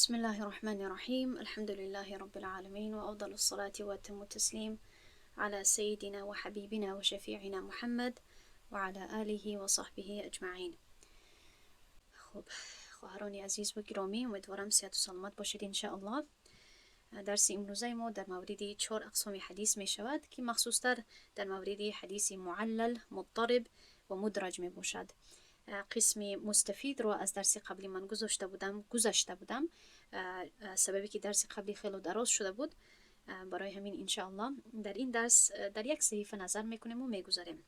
بسم الله الرحمن الرحيم، الحمد لله رب العالمين، وأفضل الصلاة وأتم التسليم على سيدنا وحبيبنا وشفيعنا محمد وعلى آله وصحبه أجمعين. خب، خواهران عزیز و گرامی، امیدوارم صحت و سلامت باشید انشاءالله. درس امروزه ما در مورد چهار اقسام حدیث می شود که مخصوصتر در مورد حدیث معلل، مضطرب و مدرج می باشد. قسم مستفید رو از درس قبلی من گذاشته بودم، گذشته بودم. سببی که درس قبلی خیلی دراز شده بود، برای همین انشاءالله در این درس در یک صحیفه نظر میکنیم و میگذاریم.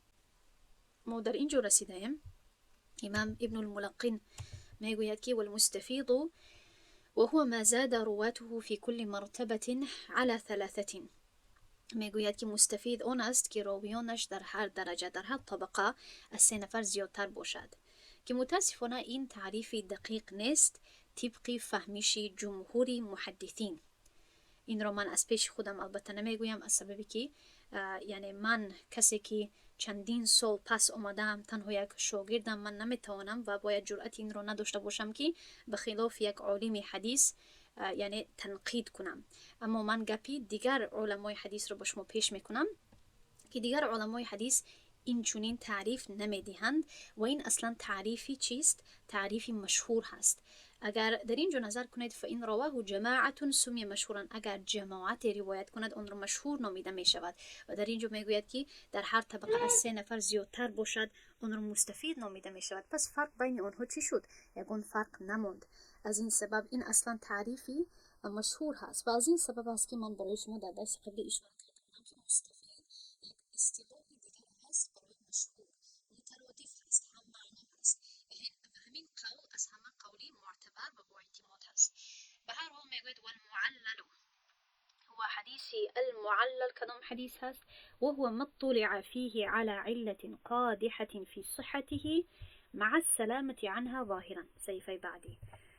ما در اینجا رسیدیم. امام ابن الملقن میگوید که والمستفيض وهو ما زاد رواته في كل مرتبة على ثلاثة. میگوید که مستفید آن است که راویانش در هر درجه، در هر طبقه از سه نفر زیادتر باشد، که متاسفانه این تعریف دقیق نیست طبق فهمش جمهور محدثین. این را من از پیش خودم البته نمیگویم، از سببی که یعنی من کسی که چندین سال پس آمدم، تنها یک شاگردم، من نمیتوانم و باید جرأت این را نداشته باشم که به خلاف یک عالم حدیث یعنی تنقید کنم. اما من گپی دیگر علمای حدیث رو به شما پیش میکنم که دیگر علمای حدیث این چنین تعریف نمیدهند و این اصلا تعریفی چیست؟ تعریفی مشهور هست. اگر در اینجا نظر کنید، فإن رواه جماعة سمي مشهورا. اگر جماعت روایت کند، آن را مشهور نامیده می شود. و در اینجا میگوید که در هر طبقه از سه نفر زیادتر باشد، آن را مستفید نامیده می شود. پس فرق بین آنها چی شد؟ یگان فرق نماند. از این سبب این اصلا تعریفی مشهور هست و از این سبب است که من برای شما در درس قبلی اشاره کردم که مستفید یک اصطلاح دیگر هست برای مشهور، مترادف هست، هم معنا هست و همین قول از همه قولی معتبر و با اعتماد هست. به هر حال میگوید والمعلل هو حديث المعلل. کدام حدیث هست؟ وهو ما اطلع فيه على علة قادحة في صحته مع السلامة عنها ظاهرا. صحیفه بعدی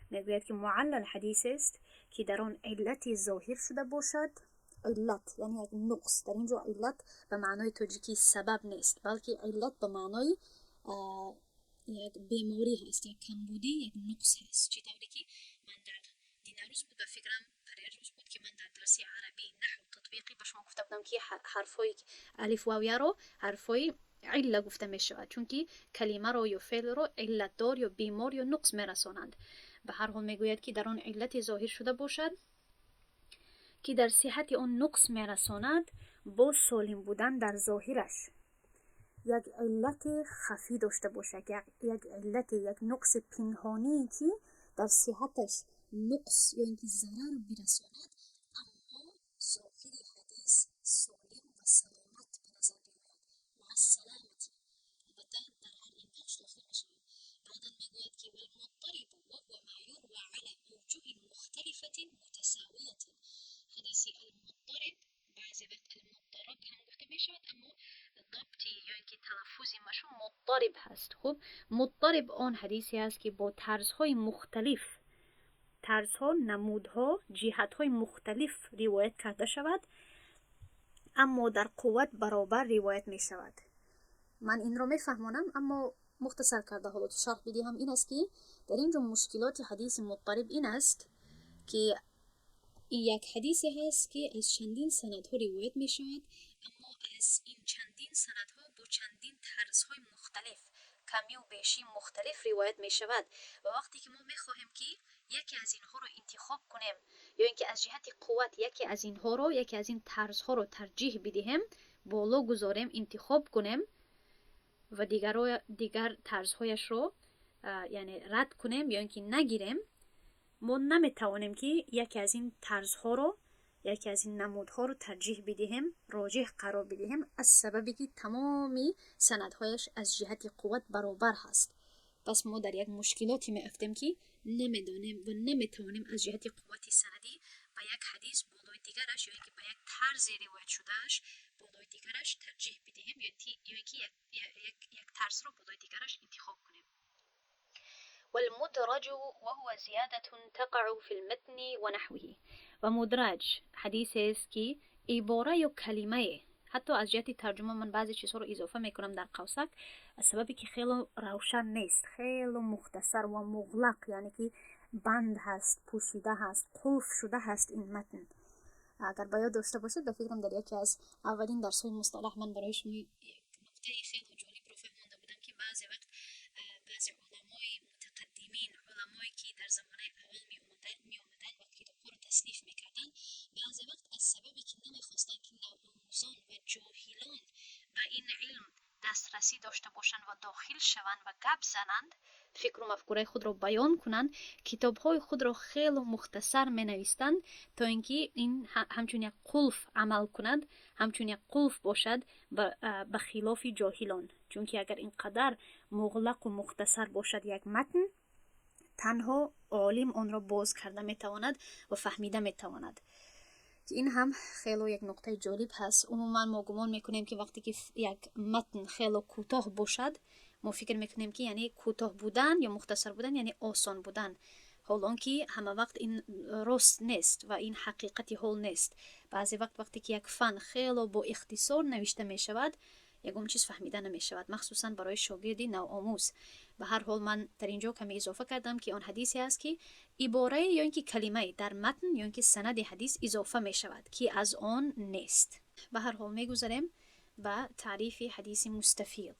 میگوید که معلل حدیث است که در آن علتی ظاهر شده باشد. علت یعنی یک نقص. در اینجا علت به معنای تاجیکی سبب نیست، بلکه علت به معنای یک بیماری هست، یک کمبودی، یک نقص هست. چه طوری که من در دیناروز بود، به فکرم پریروز بود که من در درس عربی نحو تطبیقی به شما گفته بودم که حرفای الف واو یا رو حرفای عله گفته می شود، چون که کلمه رو یا فعل رو علت دار یا بیمار یا نقص می رسانند. به هر حال میگوید که در آن علت ظاهر شده باشد که در صحت آن نقص میرساند با سالم بودن در ظاهرش. یک علت خفی داشته باشد، یک علت، یک نقص پنهانی که در صحتش نقص یا اینکه ضرر برساند، اما ظاهر حدیث سالم و سلامت به نظر بیاید. مع السلامة، البته در هر این بخش داخل میشود. بعدا میگوید که والمضطرب وهو ما يروى على أوجه مختلفة متساوية. حدیث المضطرب، بعضی وقت المضطرب هم گفته می شود، اما ضبطی یا اینکه تلفظی مشهور مضطرب هست. خب، مضطرب آن حدیثی است که با طرزهای مختلف، طرزها، نمودها، جهتهای مختلف روایت کرده شود، اما در قوت برابر روایت می شود. من این رو میفهمانم، اما مختصر کرده حالا شرح بدهم. این است که در اینجا مشکلات حدیث مضطرب این است که این یک حدیثی هست که از چندین سندها روایت می شود، اما از این چندین سندها با چندین طرزهای مختلف، کمی و بیشی مختلف روایت می شود و وقتی که ما می خواهیم که یکی از اینها رو انتخاب کنیم یا اینکه از جهت قوت یکی از اینها رو، یکی از این طرزها رو ترجیح بدهیم، بالا گذاریم، انتخاب کنیم و دیگر طرزهایش رو یعنی رد کنیم یا اینکه نگیریم، ما نمیتوانیم که یکی از این طرزها رو، یکی از این نمودها رو ترجیح بدهیم، راجح قرار بدهیم، از سببی که تمامی سندهایش از جهت قوت برابر هست. پس ما در یک مشکلاتی میافتیم که نمیدانیم و نمیتوانیم از جهت قوت سندی به یک حدیث بالای دیگرش یا اینکه به یک طرز روایت شدهش بالای دیگرش ترجیح بدهیم یا اینکه یک طرز رو بالای دیگرش انتخاب کنیم. والمدرج وهو زيادة تقع في المتن ونحوه. و مدرج حدیث است که عباره یا کلمه، حتی از جهت ترجمه من بعضی چیزها رو اضافه میکنم در قوسک، از سببی که خیلی روشن نیست، خیلی مختصر و مغلق، یعنی که بند هست، پوشیده هست، قلف شده هست این متن. اگر باید داشته باشید، به فکرم در یکی از اولین درس های مصطلح من برای شما یک نکته خیلی جالب رو فهمانده بودم که بعضی وقت بعضی علمای متقدمین، علمایی که در زمانه اول می اومدن و کتاب ها رو تصنیف میکردن، بعضی وقت از سببی که نمیخواستن که نوآموزان و جاهلان به این علم دسترسی داشته باشند و داخل شوند و گپ زنند، فکر و مفکوره خود را بیان کنند، کتاب های خود را خیلی مختصر می نویسند تا اینکه این همچون یک قلف عمل کند، همچون یک قلف باشد به خلاف جاهلان. چون که اگر اینقدر مغلق و مختصر باشد یک متن، تنها عالم آن را باز کرده میتواند و فهمیده میتواند، که این هم خیلی یک نقطه جالب هست. عموما ما گمان میکنیم که وقتی که یک متن خیلی کوتاه باشد، ما فکر میکنیم که یعنی کوتاه بودن یا مختصر بودن یعنی آسان بودن، حال که همه وقت این راست نیست و این حقیقتی حال نیست. بعضی وقت وقتی که یک فن خیلی با اختصار نوشته می شود، یگون چیز فهمیده نمی شود، مخصوصا برای شاگردی نوآموز. به هر حال، من در اینجا کمی اضافه کردم که آن حدیثی است که عباره یا اینکه کلمه در متن یا اینکه سند حدیث اضافه می شود که از آن نیست. به هر حال، میگذریم به تعریف حدیث مستفیض.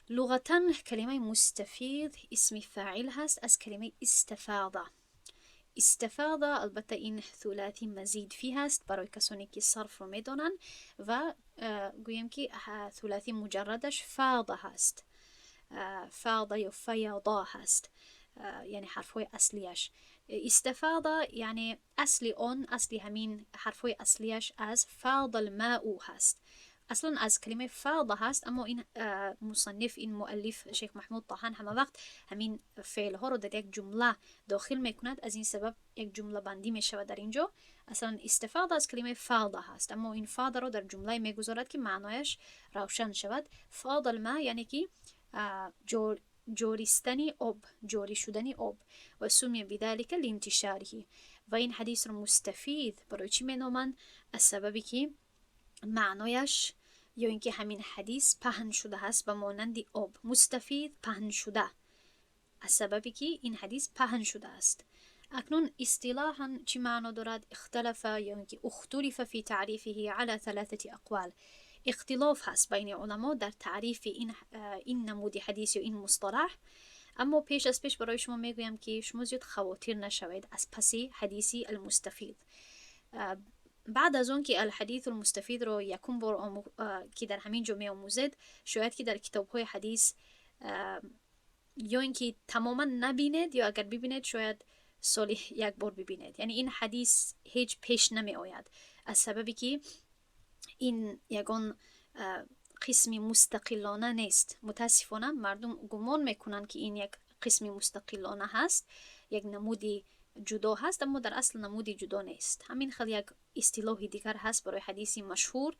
لغتا کلمه مستفیض اسم فاعل هست از کلمه استفاض. استفاض البته این ثلاثی مزید فی هست برای کسانی که صرف رو میدونن و گویم که ثلاثی مجردش فاض هست، فاض یا فیاضا هست، یعنی حرفهای اصلیش. استفاض یعنی اصل آن، اصلی همین حرفهای اصلیش از فاض الماء هست، اصلا از کلمه فاض هست. اما این مصنف، این مؤلف، شیخ محمود طحان، همه وقت همین فعل ها رو در یک جمله داخل میکند، از این سبب یک جمله بندی می شود در اینجا. اصلا استفاض از کلمه فاض هست، اما این فاض رو در جمله میگذارد که معنایش روشن شود. فاض الماء یعنی که جوریستن آب، جاری شدن آب. و سمی بذلك لانتشاره. و این حدیث رو مستفیض برای چی مینامند؟ از سببی که معنایش یا اینکه همین حدیث پهن شده است به مانند آب. مستفیض، پهن شده، از سببی که این حدیث پهن شده است. اکنون اصطلاحا چی معنا دارد؟ اختلف یا اینکه اختلف في تعریفه على ثلاثة اقوال. اختلاف هست بین علما در تعریف این نمود حدیث یا این مصطلح. اما پیش از پیش برای شما میگویم که شما زیاد خواطر نشوید از پسی حدیثی المستفیض. بعد از اون که الحدیث المستفیض رو یکم بار که در همین جو می آموزید، شاید که در کتاب های حدیث یا اینکه تماما نبینید یا اگر ببینید شاید سالی یک بار ببینید. یعنی این حدیث هیچ پیش نمی آید، از سببی که این یگان قسمی مستقلانه نیست. متاسفانه مردم گمان میکنن که این یک قسمی مستقلانه هست، یک نمودی جدا هست، اما در اصل نمودی جدا نیست. همین خیلی یک اصطلاح دیگر هست برای حدیثی مشهور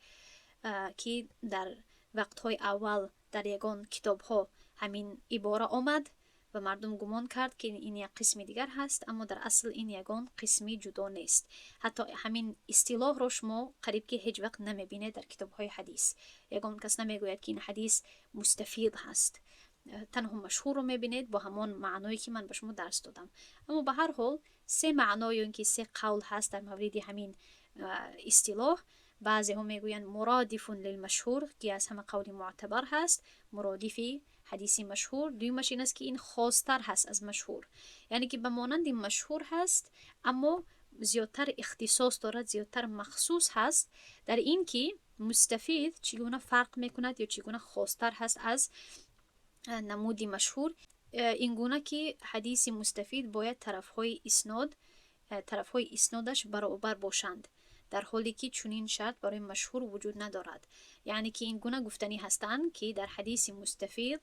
که در وقتهای اول در یگان کتاب ها همین عباره آمد و مردم گمان کرد که این یک قسم دیگر هست، اما در اصل این یگان قسمی جدا نیست. حتی همین اصطلاح رو شما قریب که هیچ وقت نمیبینید در کتاب های حدیث. یگان کس نمیگوید که این حدیث مستفیض هست. تنها مشهور رو میبینید با همان معنایی که من به شما درس دادم. اما به هر حال، سه معنا یا اینکه سه قول هست در مورد همین اصطلاح. بعضی هم میگویند مرادف للمشهور که از همه قول معتبر هست، مرادفی حدیثی مشهور. دویمش این است که این خاصتر هست از مشهور، یعنی که به مانند مشهور هست اما زیادتر اختصاص دارد، زیادتر مخصوص هست. در این که مستفیض چگونه فرق میکند یا چگونه خاصتر هست از نمودی مشهور؟ این گونه که حدیث مستفیض باید طرفهای اسنادش برابر باشند، در حالی که چنین شرط برای مشهور وجود ندارد. یعنی که این گونه گفتنی هستند که در حدیث مستفیض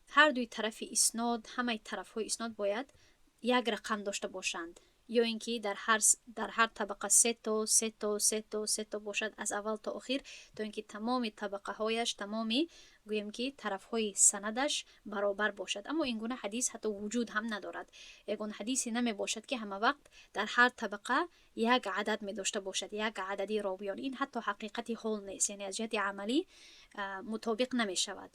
هر دوی طرف اسناد، همه طرف های اسناد باید یک رقم داشته باشند یا اینکه در هر طبقه سه تا، سه تا، سه تا، سه تا باشد از اول تا آخر، تا اینکه تمام طبقه هایش، تمامی گویم که طرف های سندش برابر باشد. اما این گونه حدیث حتی وجود هم ندارد. یگان حدیثی نمی باشد که همه وقت در هر طبقه یک عدد می داشته باشد، یک عددی راویان. این حتی حقیقتی حال نیست، یعنی از جهت عملی مطابق نمی شود.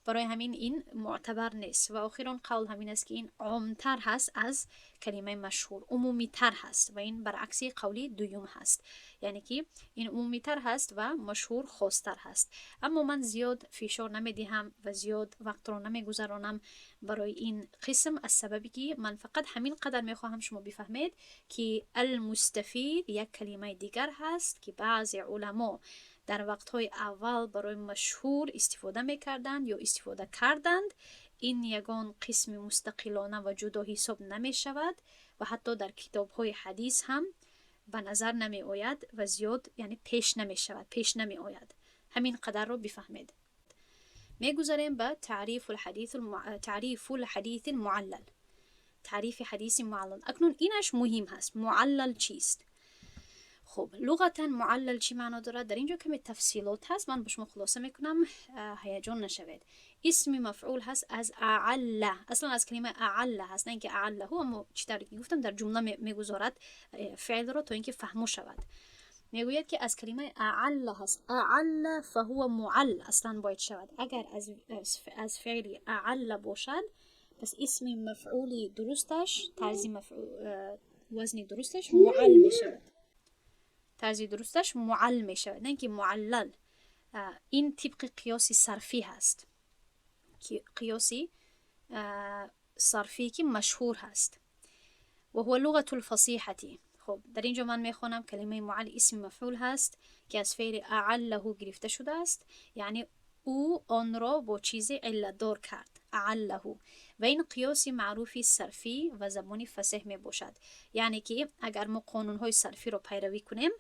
Барои ҳамин ин муътабар нест. Ва охирон қавл ҳамин аст, ки ин омтар ҳаст аз калимаи машҳур, умумитар ҳаст ва ин баръакси қавли дуюм ҳаст, яъне ки ин умумитар ҳаст ва машҳур хостар ҳаст. Аммо ман зиёд фишор намедиҳам ва зиёд вақтро намегузаронам барои ин қисм, аз сабабе ки ман фақат ҳамин қадар мехоҳам шумо бифаҳмед, ки алмустафид як калимаи дигар ҳаст, ки баъзе уламо дар вақтҳои аввал барои машҳур истифода мекарданд ё истифода карданд. Ин ягон қисми мустақилона ва ҷудо ҳисоб намешавад ва ҳатто дар китобҳои ҳадис ҳам ба назар намеояд ва зиёд, яъне, пеш намешавад, пеш намеояд. Ҳамин қадарро бифаҳмед. Мегузарем ба تعريف الحديث المعلل، таърифи ҳадиси муаллал. Акнун инаш муҳим ҳаст. Муаллал чист? Хуб, луғатан муаллал чӣ маъно дорад? Дар ин ҷо каме тафсилот ҳаст, ман ба шумо хулоса мекунам, ҳаяҷон нашавед. Исми мафъул ҳаст аз аалла, аслан аз калимаи аалла ҳаст, на ин ки ааллаҳу, аммо чӣ тавре ки гуфтам, дар ҷумла мегузорад феълро, то ин ки фаҳмо шавад. Мегӯяд, ки аз калимаи аалла ҳаст. Аалла фаҳува муалл аслан бояд шавад. Агар аз феъли аалла бошад, пас исми мафъули дурусташ, тарзи вазни дурусташ муалл мешавад, тарзи дурусташ муалл мешавад, на ин ки муаллал. Ин тибқи қиёси сарфӣ ҳаст, қиёси сарфӣ, ки машҳур ҳаст. وهو لغة الفصيحة. خب، در اینجا من میخوانم: کلمه معل اسم مفعول هست که از فعل اعله گرفته شده است، یعنی او آن را با چیز علتدار کرد، اعله. و این قیاس معروفی صرفی و زبانی فصیح می باشد، یعنی که اگر ما قانون های صرفی را پیروی کنیم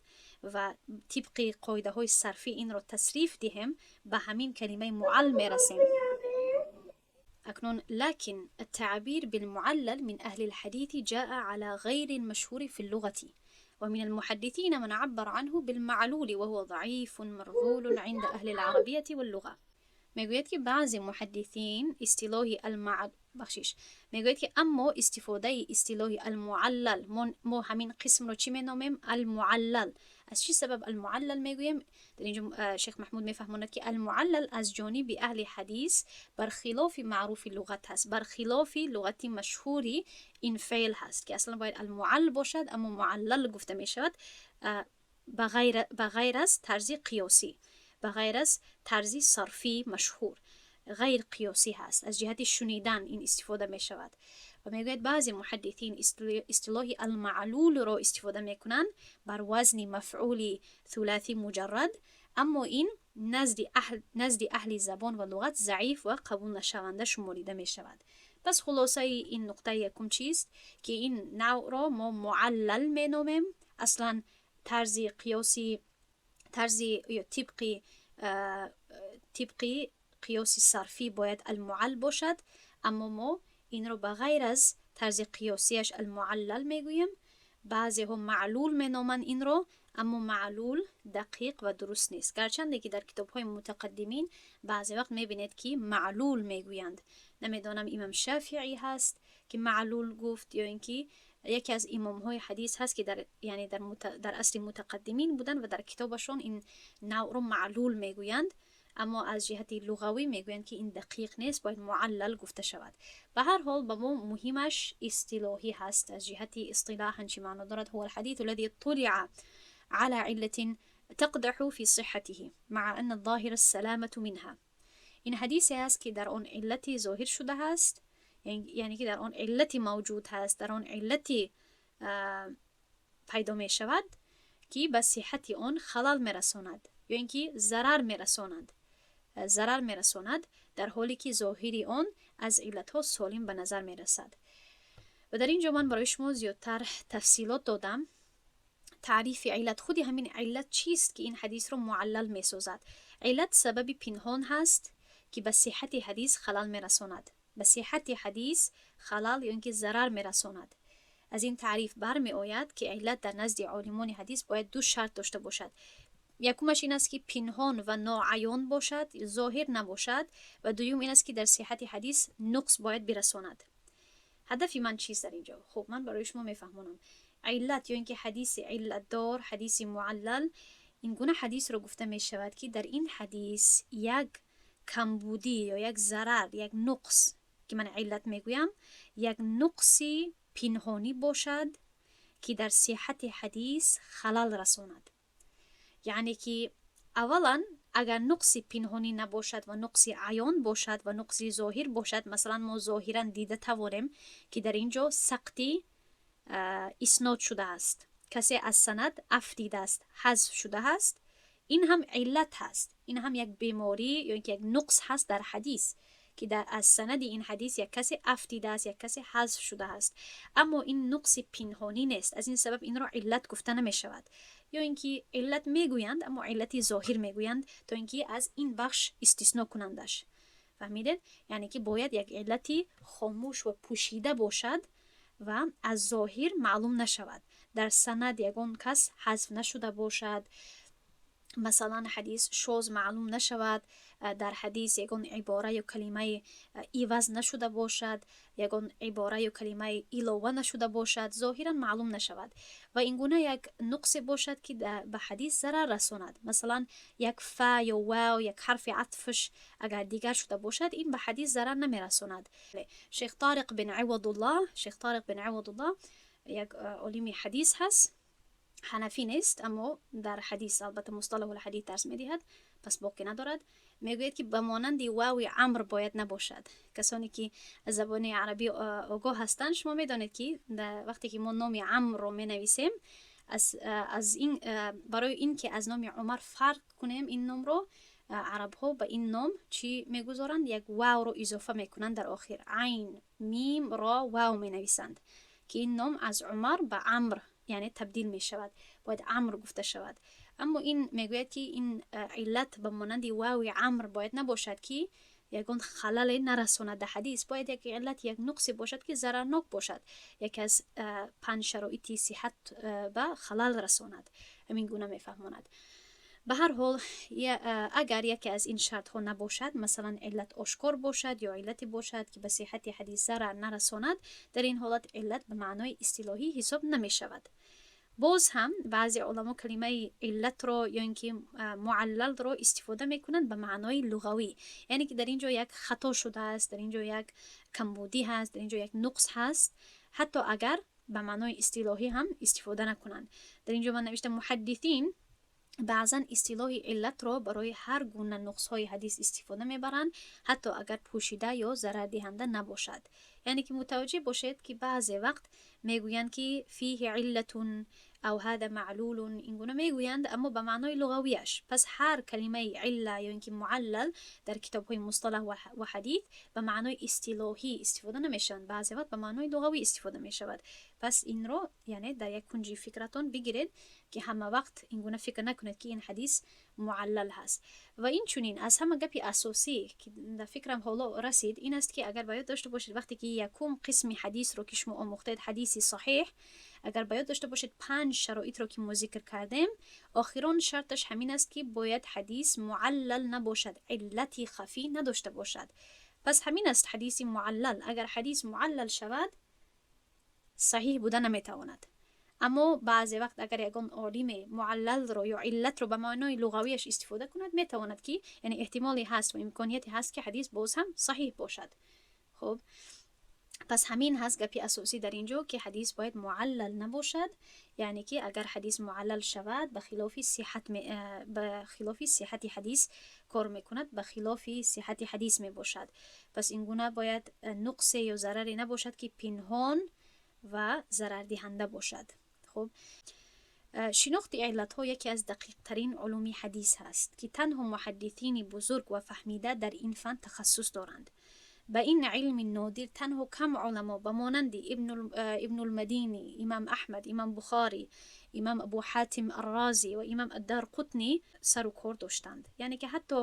و طبق قاعده های صرفی این را تصریف دهیم، به همین کلمه معل می رسیم. أكنون لكن التعبير بالمعلل من أهل الحديث جاء على غير المشهور في اللغة، ومن المحدثين من عبر عنه بالمعلول، وهو ضعيف مرذول عند أهل العربية واللغة. мегӯяд, ки баъзе муҳаддисин истилоҳи алмаъ, бахшиш, мегӯяд, ки аммо истифодаи истилоҳи алмуаллал, мо ҳамин қисмро чӣ меномем? Алмуаллал. Аз чӣ сабаб алмуаллал мегӯем? Дар инҷо шех Маҳмуд мефаҳмонад, ки алмуаллал аз ҷониби аҳли ҳадис бар хилофи маъруфи луғат ҳаст, бар хилофи луғати машҳури ин феъл ҳаст, ки аслан бояд алмуалл бошад, аммо муаллал гуфта мешавад, ба ғайр аз тарзи қиёсӣ, ба ғайр аз тарзи сарфии машҳур, ғайр қиёсӣ ҳаст, аз ҷиҳати шунидан ин истифода мешавад. Ва мегӯяд, баъзе муҳаддисин истилоҳи алмаълулро истифода мекунанд бар вазни мафъули ثلاثی муҷаррад, аммо ин назди аҳли забон ва луғат заиф ва қабулнашаванда шуморида мешавад. Пас хулосаи ин нуқтаи якум чист? Ки ин навъро мо муаллал меномем. Аслан тарзи қиёси, тарзи ё тибқи қиёси сарфӣ бояд алмуалл бошад, аммо мо инро ба ғайр аз тарзи қиёсияш алмуаллал мегӯем. Баъзеҳо маълул меноманд инро, аммо маълул дақиқ ва дуруст нест, гарчанде ки дар китобҳои мутақаддимин баъзе вақт мебинед, ки маълул мегӯянд. Намедонам, имам Шафиӣ ҳаст, ки маълул гуфт, ё ин ки яке аз имомҳои ҳадис ҳаст, ки дар, яъне, дар асри мутақаддимин буданд ва дар китобашон ин навъро маълул мегӯянд, аммо аз ҷиҳати луғавӣ мегӯянд, ки ин дақиқ нест, бояд муаллал гуфта шавад. Ба ҳар ҳол, ба мо муҳимаш истилоҳӣ ҳаст. Аз ҷиҳати истилоҳан чӣ маъно дорад? هو الحديث الذي اطلع على علة تقدح في صحته مع أن الظاهر السلامة منها. این حدیثی است که در آن علتی ظاهر شده است، یعنی که در آن علتی موجود هست، در آن علتی پیدا می شود که به صحت آن خلل میرساند یا اینکه ضرر میرساند، ضرر میرساند، در حالی که ظاهری آن از علتها سالم به نظر میرسد. و در اینجا من برای شما زیادتر تفصیلات دادم. تعریف علت، خودی همین علت چیست که این حدیث رو معلل میسازد؟ علت سبب پنهان هست که به صحت حدیث خلل میرساند، به صحت حدیث خلل یا اینکه ضرر میرساند. از این تعریف برمی آید که علت در نزد عالمان حدیث باید دو شرط داشته باشد. یکمش این است که پنهان و ناعیان باشد، ظاهر نباشد، و دوم این است که در صحت حدیث نقص باید برساند. هدف من چیست در اینجا؟ خب، من برای شما میفهمانم. علت یا اینکه حدیث علت دار، حدیث معلل، این گونه حدیث رو گفته می شود که در این حدیث یک Камбудӣ ё як зарар, як нуқс, ки ман иллат мегӯям, як нуқси пинҳонӣ бошад, ки дар сиҳати ҳадис халал расонад. Яъне ки аввалан, агар нуқси пинҳонӣ набошад ва нуқси аён бошад ва нуқси зоҳир бошад, масалан, мо зоҳиран дида тавонем, ки дар ин ҷо сақти иснод шудааст, касе аз санад афтидааст, ҳазф шудааст, ин ҳам иллат ҳаст, ин ҳам як беморӣ ё ин ки як нуқс ҳаст дар ҳадис, ки аз санади ин ҳадис як касе афтидааст, як касе ҳазф шудааст. Аммо ин нуқси пинҳонӣ нест, аз ин сабаб инро иллат гуфта намешавад. Ё ин ки иллат мегӯянд, аммо иллати зоҳир мегӯянд, то ин ки аз ин бахш истисно кунандаш. Фаҳмидед? Яъне ки бояд як иллати хомӯш ва пӯшида бошад ва аз зоҳир маълум нашавад, дар санад ягон кас ҳазф нашуда бошад, масалан, ҳадис шоз маълум нашавад, дар ҳадис ягон ибора ё калимаи иваз нашуда бошад, ягон ибора ё калимаи илова нашуда бошад, зоҳиран маълум нашавад ва ин гуна як нуқсе бошад, ки ба ҳадис зарар расонад. Масалан, як фа ё вав, як ҳарфи атфш агар дигар шуда бошад, ин ба ҳадис зарар намерасонад. Шейх Ториқ бин Ивадуллоҳ, Шейх Ториқ бин Ивадуллоҳ як олими ҳадис ҳаст, ҳанафӣ нест, аммо дар ҳадис, албатта, мусталаҳул ҳадис дарс медиҳад, пас боқӣ надорад. Мегӯяд, ки ба монанди вави Амр бояд набошад. Касоне ки аз забони арабӣ огоҳ ҳастанд, шумо медонед, ки вақте ки мо номи Амрро менависем, аз ин барои ин ки аз номи Умар фарқ кунем ин номро, арабҳо ба ин ном чӣ мегузоранд? Як вавро изофа мекунанд дар охир, айн мим ро вав менависанд, ки ин ном аз Умар ба Амр, яъне, табдил мешавад, бояд Амр гуфта шавад. Аммо ин мегӯяд, ки ин иллат ба монанди вави Амр бояд набошад, ки ягон халале нарасонад дар ҳадис. Бояд як иллат, як нуқсе бошад, ки зарарнок бошад, яке аз панҷ шароити сиҳат ба халал расонад. Ҳамин гуна мефаҳмонад. Ба ҳар ҳол, агар яке аз ин шартҳо набошад, масалан, иллат ошкор бошад ё иллате бошад, ки ба сиҳати ҳадис зарар нарасонад, дар ин ҳолат иллат ба маънои истилоҳӣ ҳисоб намешавад. Боз ҳам баъзе уламо калимаи иллатро ё ин ки муаллалро истифода мекунанд ба маънои луғавӣ, яъне ки дар ин ҷо як хато шудааст, дар ин ҷо як камбудӣ ҳаст, дар ин ҷо як нуқс ҳаст, ҳатто агар ба маънои истилоҳӣ ҳам истифода накунанд. Дар ин ҷо ман навиштам: муҳаддисин баъзан истилоҳи иллатро барои ҳар гуна нуқсҳои ҳадис истифода мебаранд, ҳатто агар пӯшида ё зарардиҳанда набошад. Яъне ки мутаваҷҷеҳ бошед, ки баъзе вақт мегӯянд, ки فيه علة أو هذا معلول, ин гуна мегӯянд, аммо ба маънои луғавияш. Пас ҳар калимаи илла ё ин ки муаллал дар китобҳои мусталаҳ ва ҳадис ба маънои истилоҳӣ истифода намешаванд, баъзе вақт ба маънои луғавӣ истифода мешавад. Пас инро, яъне, дар як кунҷи фикратон бигиред, ки ҳама вақт ин гуна фикр накунед, ки ин ҳадис муаллал ҳаст. Ва инчунин, аз ҳама гапи асосӣ, ки дар фикрам ҳоло расид, ин аст, ки агар ба ёд дошта бошед, вақте ки якум қисми ҳадисро ки шумо омӯхтед, ҳадиси саҳеҳ, агар ба ёд дошта бошед, панҷ шароитро ки мо зикр кардем, охирон шарташ ҳамин аст, ки бояд ҳадис муаллал набошад, иллати хафӣ надошта бошад. Пас ҳамин аст ҳадиси муаллал. Агар ҳадис муаллал шавад, саҳиҳ буда наметавонад. Аммо баъзе вақт агар ягон олиме муаллалро ё иллатро ба маънои луғавияш истифода кунад, метавонад ки, яъне, эҳтимоле ҳаст ва имконияте ҳаст, ки ҳадис боз ҳам саҳиҳ бошад. Хуб, пас ҳамин ҳаст гапи асосӣ дар ин ҷо, ки ҳадис бояд муаллал набошад. Яъне ки агар ҳадис муаллал шавад, ба хилофи сиҳати ҳадис кор мекунад, ба хилофи сиҳати ҳадис мебошад. Пас ин гуна бояд нуқсе ё зараре набошад, ки пинҳон ва зарардиҳанда бошад. Хуб, шинохти иллатҳо яке аз дақиқтарин улуми ҳадис ҳаст, ки танҳо муҳаддисини бузург ва фаҳмида дар ин фан тахассус доранд. Ба ин илми нодир танҳо кам уламо ба монанди Ибнулмадинӣ, имам Аҳмад, имам Бухорӣ, имам Абу Ҳатим Аррозӣ ва имам Аддарқутнӣ сару кор доштанд. Яъне ки ҳатто,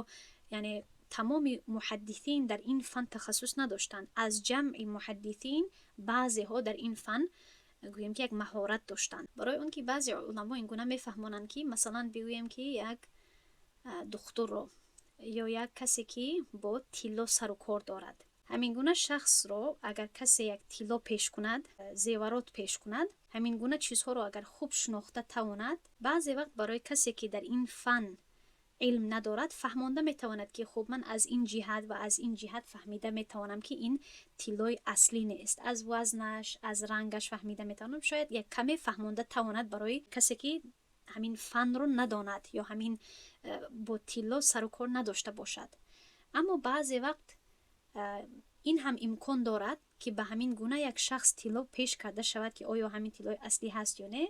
яъне, тамоми муҳаддисин дар ин фан тахассус надоштанд. Аз ҷамъи муҳаддисин баъзеҳо дар ин фан, гӯем ки, як маҳорат доштанд. Барои он ки баъзе уламо ин гуна мефаҳмонанд, ки масалан, бигӯем ки як духтурро ё як касе, ки бо тилло сару кор дорад, ҳамин гуна шахсро агар касе як тилло пеш кунад, зеварот пеш кунад, ҳамин гуна чизҳоро агар хуб шинохта тавонад, баъзе вақт барои касе, ки дар ин фан илм надорад, фаҳмонда метавонад, ки хуб, ман аз ин ҷиҳат ва аз ин ҷиҳат фаҳмида метавонам, ки ин тиллои аслӣ нест. Аз вазнаш, аз рангаш фаҳмида метавонам. Шояд як каме фаҳмонда тавонад барои касе, ки ҳамин фанро надонад ё ҳамин бо тилло сару кор надошта бошад. Аммо баъзе вақт ин ҳам имкон дорад, ки ба ҳамин гуна як шахс тилло пеш карда шавад, ки оё ҳамин тиллои аслӣ ҳаст ё не,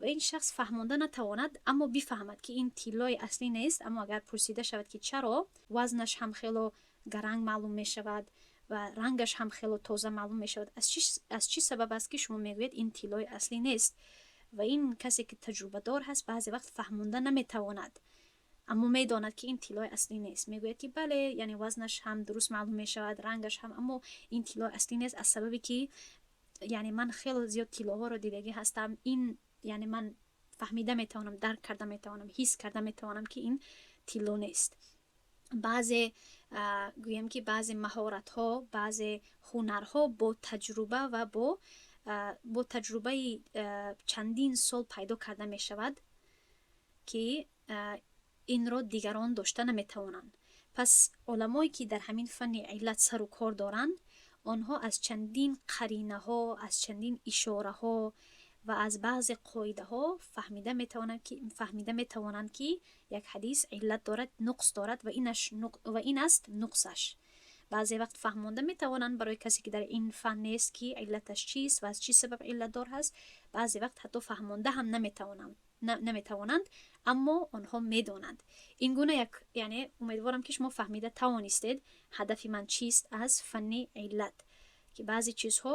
ва ин шахс фаҳмонда натавонад, аммо бифаҳмад, ки ин тиллои аслӣ нест. Аммо агар пурсида шавад, ки чаро вазнаш ҳам хело гаранг маълум мешавад ва рангаш ҳам хело тоза маълум мешавад, аз чӣ сабаб аст, ки шумо мегӯед, ин тиллои аслӣ нест? Ва ин касе, ки таҷрубадор ҳаст, баъзе вақт фаҳмонда наметавонад, аммо медонад, ки ин тиллои аслӣ нест. Мегӯяд, ки бале, яъне вазнаш ҳам дуруст маълум мешавад, рангаш ҳам, аммо ин тиллои аслӣ нест, аз сабабе ки яъне ман хело зиёд тиллоҳоро дидагӣ ҳастам. Ин яъне ман фаҳмида метавонам, дарк карда метавонам, ҳис карда метавонам, ки ин тилло нест. Баъзе, гӯем ки, баъзе маҳоратҳо, баъзе ҳунарҳо бо таҷруба ва бо таҷрубаи чандин сол пайдо карда мешавад, ки инро дигарон дошта наметавонанд. Пас уламое, ки дар ҳамин фанни иллат сару кор доранд, онҳо аз чандин қаринаҳо, аз чандин ишораҳо ва аз баъзе қоидаҳо фаҳмида метавонанд, ки як ҳадис иллат дорад, нуқс дорад ва ин аст нуқсаш. Баъзе вақт фаҳмонда метавонанд барои касе, ки дар ин фан нест, ки иллаташ чист ва аз чӣ сабаб иллатдор ҳаст. Баъзе вақт ҳатто фаҳмонда ҳам наметавонанд, аммо онҳо медонанд. Ин гуна як, яъне умедворам, ки шумо фаҳмида тавонистед, ҳадафи ман чист аз фанни иллат, ки баъзе чизҳо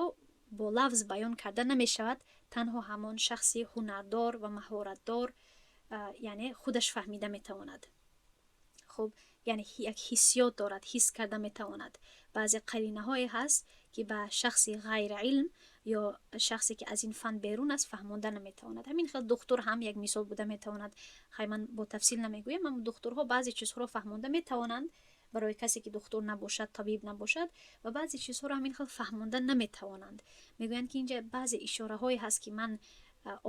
бо лафз баён карда намешавад, танҳо ҳамон шахси ҳунардор ва маҳоратдор, яъне худаш фаҳмида метавонад. Хуб, яъне як ҳиссиёт дорад, ҳис карда метавонад. Баъзе қаринаҳое ҳаст, ки ба шахси ғайрилм ё шахсе, ки аз ин фан берун аст, фаҳмонда наметавонад. Ҳамин хел духтур ҳам як мисол буда метавонад. Хай, ман бо тафсил намегӯям, аммо духтурҳо баъзе чизҳоро фаҳмонда метавонанд барои касе, ки духтур набошад, табиб набошад, ва баъзе чизҳоро ҳамин хел фаҳмонда наметавонанд. Мегӯянд, ки инҷа баъзе ишораҳое ҳаст, ки ман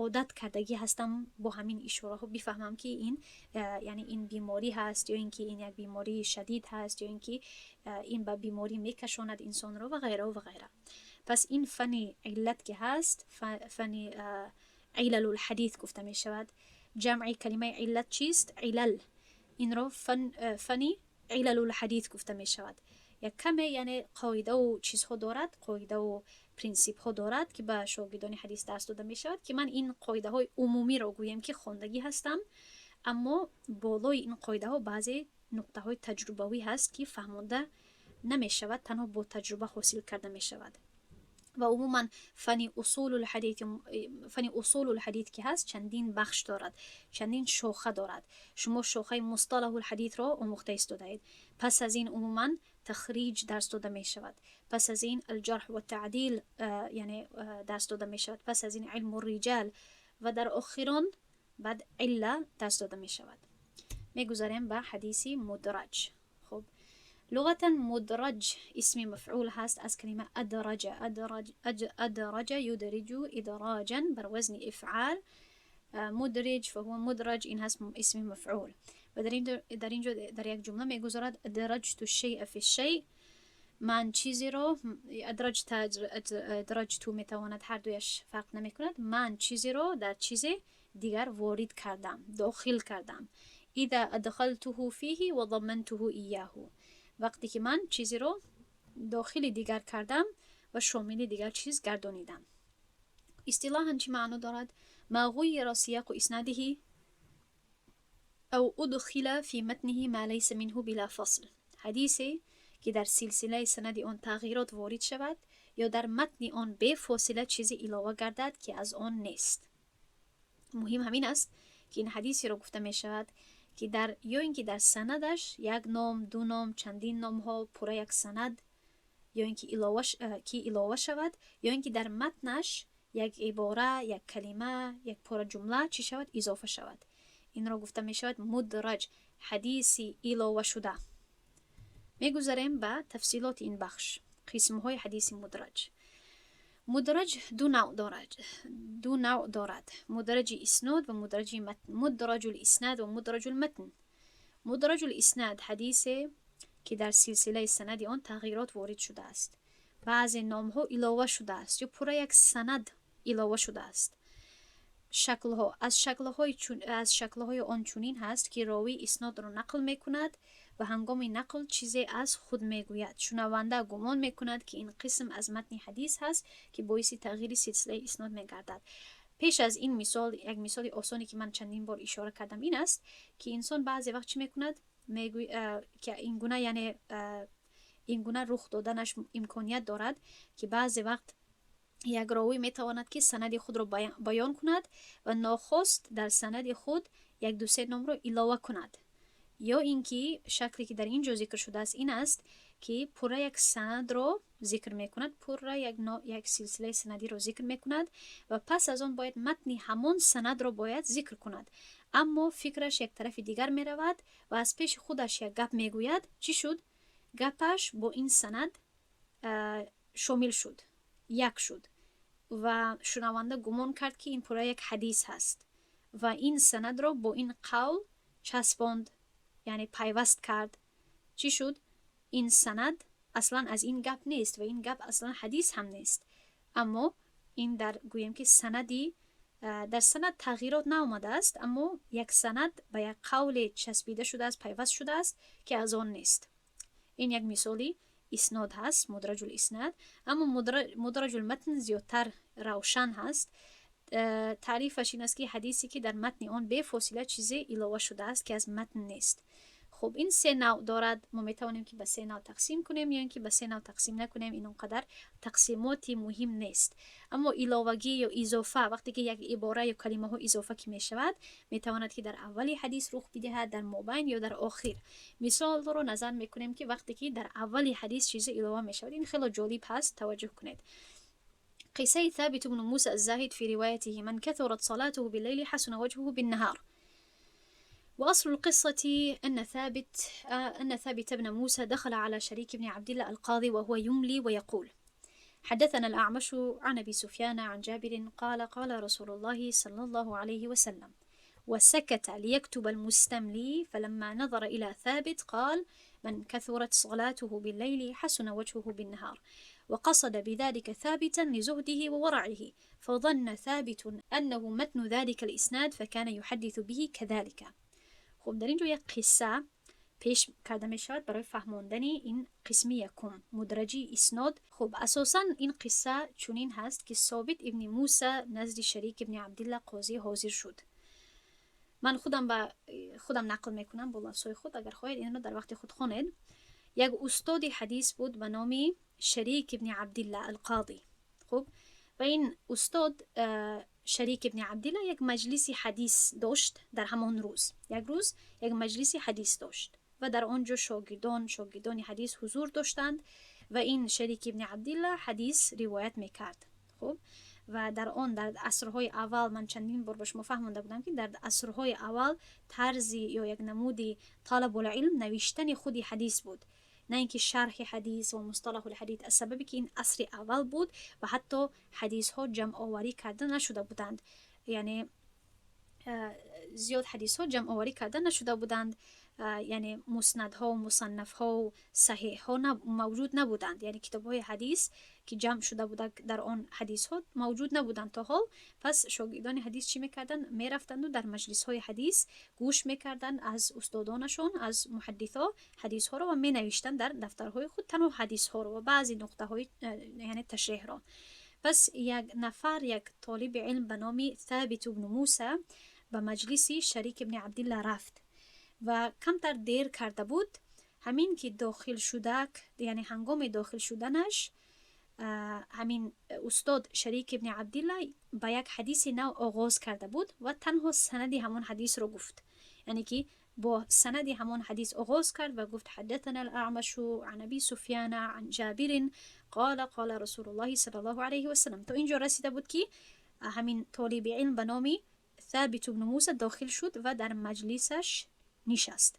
одат кардагӣ ҳастам, бо ҳамин ишораҳо бифаҳмам, ки ин, яъне ин беморӣ ҳаст ё ин ки ин як бемории шадид ҳаст, ё ин ки ин ба беморӣ мекашонад инсонро ва ғайраву ва ғайра. Пас ин фани иллат, ки ҳаст, фани илалулҳадит гуфта мешавад. Ҷамъи калимаи иллат чист? Илал. Инро фани илалулҳадит гуфта мешавад. Як каме, яъне, қоидаву чизҳо дорад, қоидаву принсипҳо дорад, ки ба шогирдони ҳадис дарс дода мешавад, ки ман ин қоидаҳои умумиро, гӯем ки, хондагӣ ҳастам, аммо болои ин қоидаҳо баъзе нуқтаҳои таҷрубавӣ ҳаст, ки фаҳмонда намешавад, танҳо бо таҷруба ҳосил карда мешавад. Ва умуман фани усулулҳадит ки ҳаст, чандин бахш дорад, чандин шоха дорад. Шумо шохаи мусталаҳулҳадитро омӯхта истодаед. Пас аз ин умуман тахриҷ дарс дода мешавад, пас аз ин алҷарҳ ва таъдил, яъне, дарс дода мешавад, пас аз ин илму риҷал ва дар охирон баъд илла дарс дода мешавад. Мегузарем ба ҳадиси мудраҷ. Хуб, луғатан мудраҷ исми мафъул ҳаст аз калима адраҷа. أدرج يدرج إدراجا بر وزن إفعال. مدرج فهو مدرج این هست اسم مفعول و در اینجا در یک جمله میگذارد: أدرجت الشيء في الشيء. من چیزی رو أدرجت، أدرجت میتواند، هر دویش فرق نمیکند. من چیزی رو در چیز دیگر وارد کردم، داخل کردم. إذا أدخلته فيه وضمنته إياه. وقتی که من چیزی رو داخل دیگر کردم و شامل دیگر چیز گردانیدم. اصطلاحا چی معنا دارد؟ ما غير سياق إسناده أو أدخل في متنه ما ليس منه بلا فصل. حدیثی که در سلسله سند آن تغییرات وارد شود یا در متن آن به فاصله چیزی علاوه گردد که از آن نیست. مهم همین است که این حدیثی را گفته می شود که در یا اینکه در سندش یک نام، دو نام، چندین نام ها، پوره یک سند یا اینکه علاوه شود یا اینکه در متنش یک عباره، یک کلمه، یک پوره جمله چی شود؟ اضافه شود. این را گفته می شود مدرج، حدیثی علاوه شده. میگذریم به تفصیلات این بخش، قسم های حدیث مدرج. مدرج دو نوع دارد، دو نوع دارد: مدرج اسناد و مدرج متن، مدرج الاسناد و مدرج المتن. مدرج الاسناد ҳадисе, ки дар силсилаи санади он тағйирот ворид шудааст, баъзе номҳо илова шудааст ё пурра як санад илова шудааст. Шаклҳо аз шаклҳои он чунин ҳаст, ки ровӣ иснодро нақл мекунад ва ҳангоми нақл чизе аз худ мегӯяд. Шунаванда гумон мекунад, ки ин қисм аз матни ҳадис ҳаст, ки боиси тағйири силсилаи иснод мегардад. Пеш аз ин мисол, як мисоли осоне, ки ман чандин бор ишора кардам, ин аст, ки инсон баъзе вақт чӣ мекунад, ки ин гуна, яъне ин гуна рух доданаш имконият дорад, ки баъзе вақт як ровӣ метавонад, ки санади худро баён кунад ва нохост дар санади худ як дусе номро илова кунад. Ё ин ки шакле, ки дар ин ҷо зикр шудааст, ин аст, ки пурра як санадро зикр мекунад, пурра як силсилаи санадиро зикр мекунад ва пас аз он бояд матни ҳамон санадро бояд зикр кунад, аммо фикраш як тарафи дигар меравад ва аз пеши худаш як гап мегӯяд. Чӣ шуд? Гапаш бо ин санад шомил шуд, як шуд ва шунаванда гумон кард, ки ин пурра як ҳадис ҳаст ва ин санадро бо ин қавл часпонд, яъне пайваст кард. Чӣ шуд? Ин санад аслан аз ин гап нест ва ин гап аслан ҳадис ҳам нест, аммо ин дар гӯем, ки санади дар санад тағйирот наомадааст, аммо як санад ба як қавле часпида шудааст, пайваст шудааст, ки аз он нест. Ин як мисоли иснод ҳаст, мудраҷул иснад. Аммо мудраҷул матн зиёдтар равшан ҳаст. Таърифаш ин аст, ки ҳадисе, ки дар матни он бефосила чизе илова шудааст, ки аз матн нест. Хуб, ин се навъ дорад. Мо метавонем, ки ба се навъ тақсим кунем ё ин ки ба се навъ тақсим накунем, ин он қадар тақсимоти муҳим нест. Аммо иловагӣ ё изофа, вақте ки як ибора ё калимаҳо изофа ки мешавад, метавонад, ки дар аввали ҳадис рух бидиҳад, дар мобайн ё дар охир. Мисолро назар мекунем, ки вақте ки дар аввали ҳадис чизе илова мешавад, ин хело ҷолиб ҳаст, таваҷҷӯҳ кунед. قصة ثابت بن موسى الزاهد في روايته: من كثرت صلاته بالليل حسن وجهه بالنهار. وأصل القصة أن ثابت بن موسى دخل على شريك بن عبد الله القاضي وهو يملي ويقول: حدثنا الأعمش عن أبي سفيان عن جابر قال: قال رسول الله صلى الله عليه وسلم، وسكت ليكتب المستملي، فلما نظر إلى ثابت قال: من كثرت صلاته بالليل حسن وجهه بالنهار. وقصد بذلك ثابتا لزهده وورعه، فظن ثابت أنه متن ذلك الإسناد فكان يحدث به كذلك. خب، در اینجا یک قصه پیش کرده می شود برای فهماندن این قسمی یکم، مدرجی اسناد. خب، اساسا این قصه چنین هست که ثابت ابن موسی نزد شریک ابن عبدالله قاضی حاضر شد. من خودم به خودم نقل میکنم با لفظهای خود، اگر خواهید این رو در وقت خود خوانید. یک استاد حدیث بود به نام شریک ابن عبدالله القاضی. خب، و این استاد شریک ابن عبدالله یک مجلس حدیث داشت در همان روز. یک روز یک مجلس حدیث داشت و در آنجا شاگردان حدیث حضور داشتند و این شریک ابن عبدالله حدیث روایت میکرد. خب، و در آن در عصرهای اول، من چندین بار به شما فهمانده بودم که در عصرهای اول طرزی یا یک نمودی طلب العلم نوشتن خودی حدیث بود، نه اینکه شرح حدیث و مصطلح الحدیث، از سببی که این عصر اول بود و حتی حدیث ها جمع آوری کرده نشده بودند، یعنی زیاد حدیث ها جمع آوری کرده نشده بودند، یعنی مسندها و مصنف ها و صحیح ها موجود نبودند، یعنی کتاب های حدیث که جمع شده بودند در آن حدیث ها موجود نبودند تا حال. پس شاگردان حدیث چی میکردند؟ میرفتند و در مجلس های حدیث گوش میکردند از استادانشون، از محدث ها، حدیث ها رو و می نوشتند در دفترهای خود، تنها حدیث ها رو و بعضی نقطه های یعنی تشریح را. پس یک نفر، یک طالب علم به نام ثابت بن موسی به مجلسی شریک ابن عبدالله رفت و کمتر دیر کرده بود. همین که داخل شده، یعنی هنگام داخل شدنش، همین استاد شریک ابن عبدالله با یک حدیث نو آغاز کرده بود و تنها سند همان حدیث رو گفت، یعنی که با سند همان حدیث آغاز کرد و گفت: حدثنا الأعمش عن أبي سفيان عن جابر قال قال رسول الله صلى الله عليه وسلم. تا اینجا رسیده بود که همین طالب علم به نام ثابت بن موسی داخل شد و در مجلسش نشست.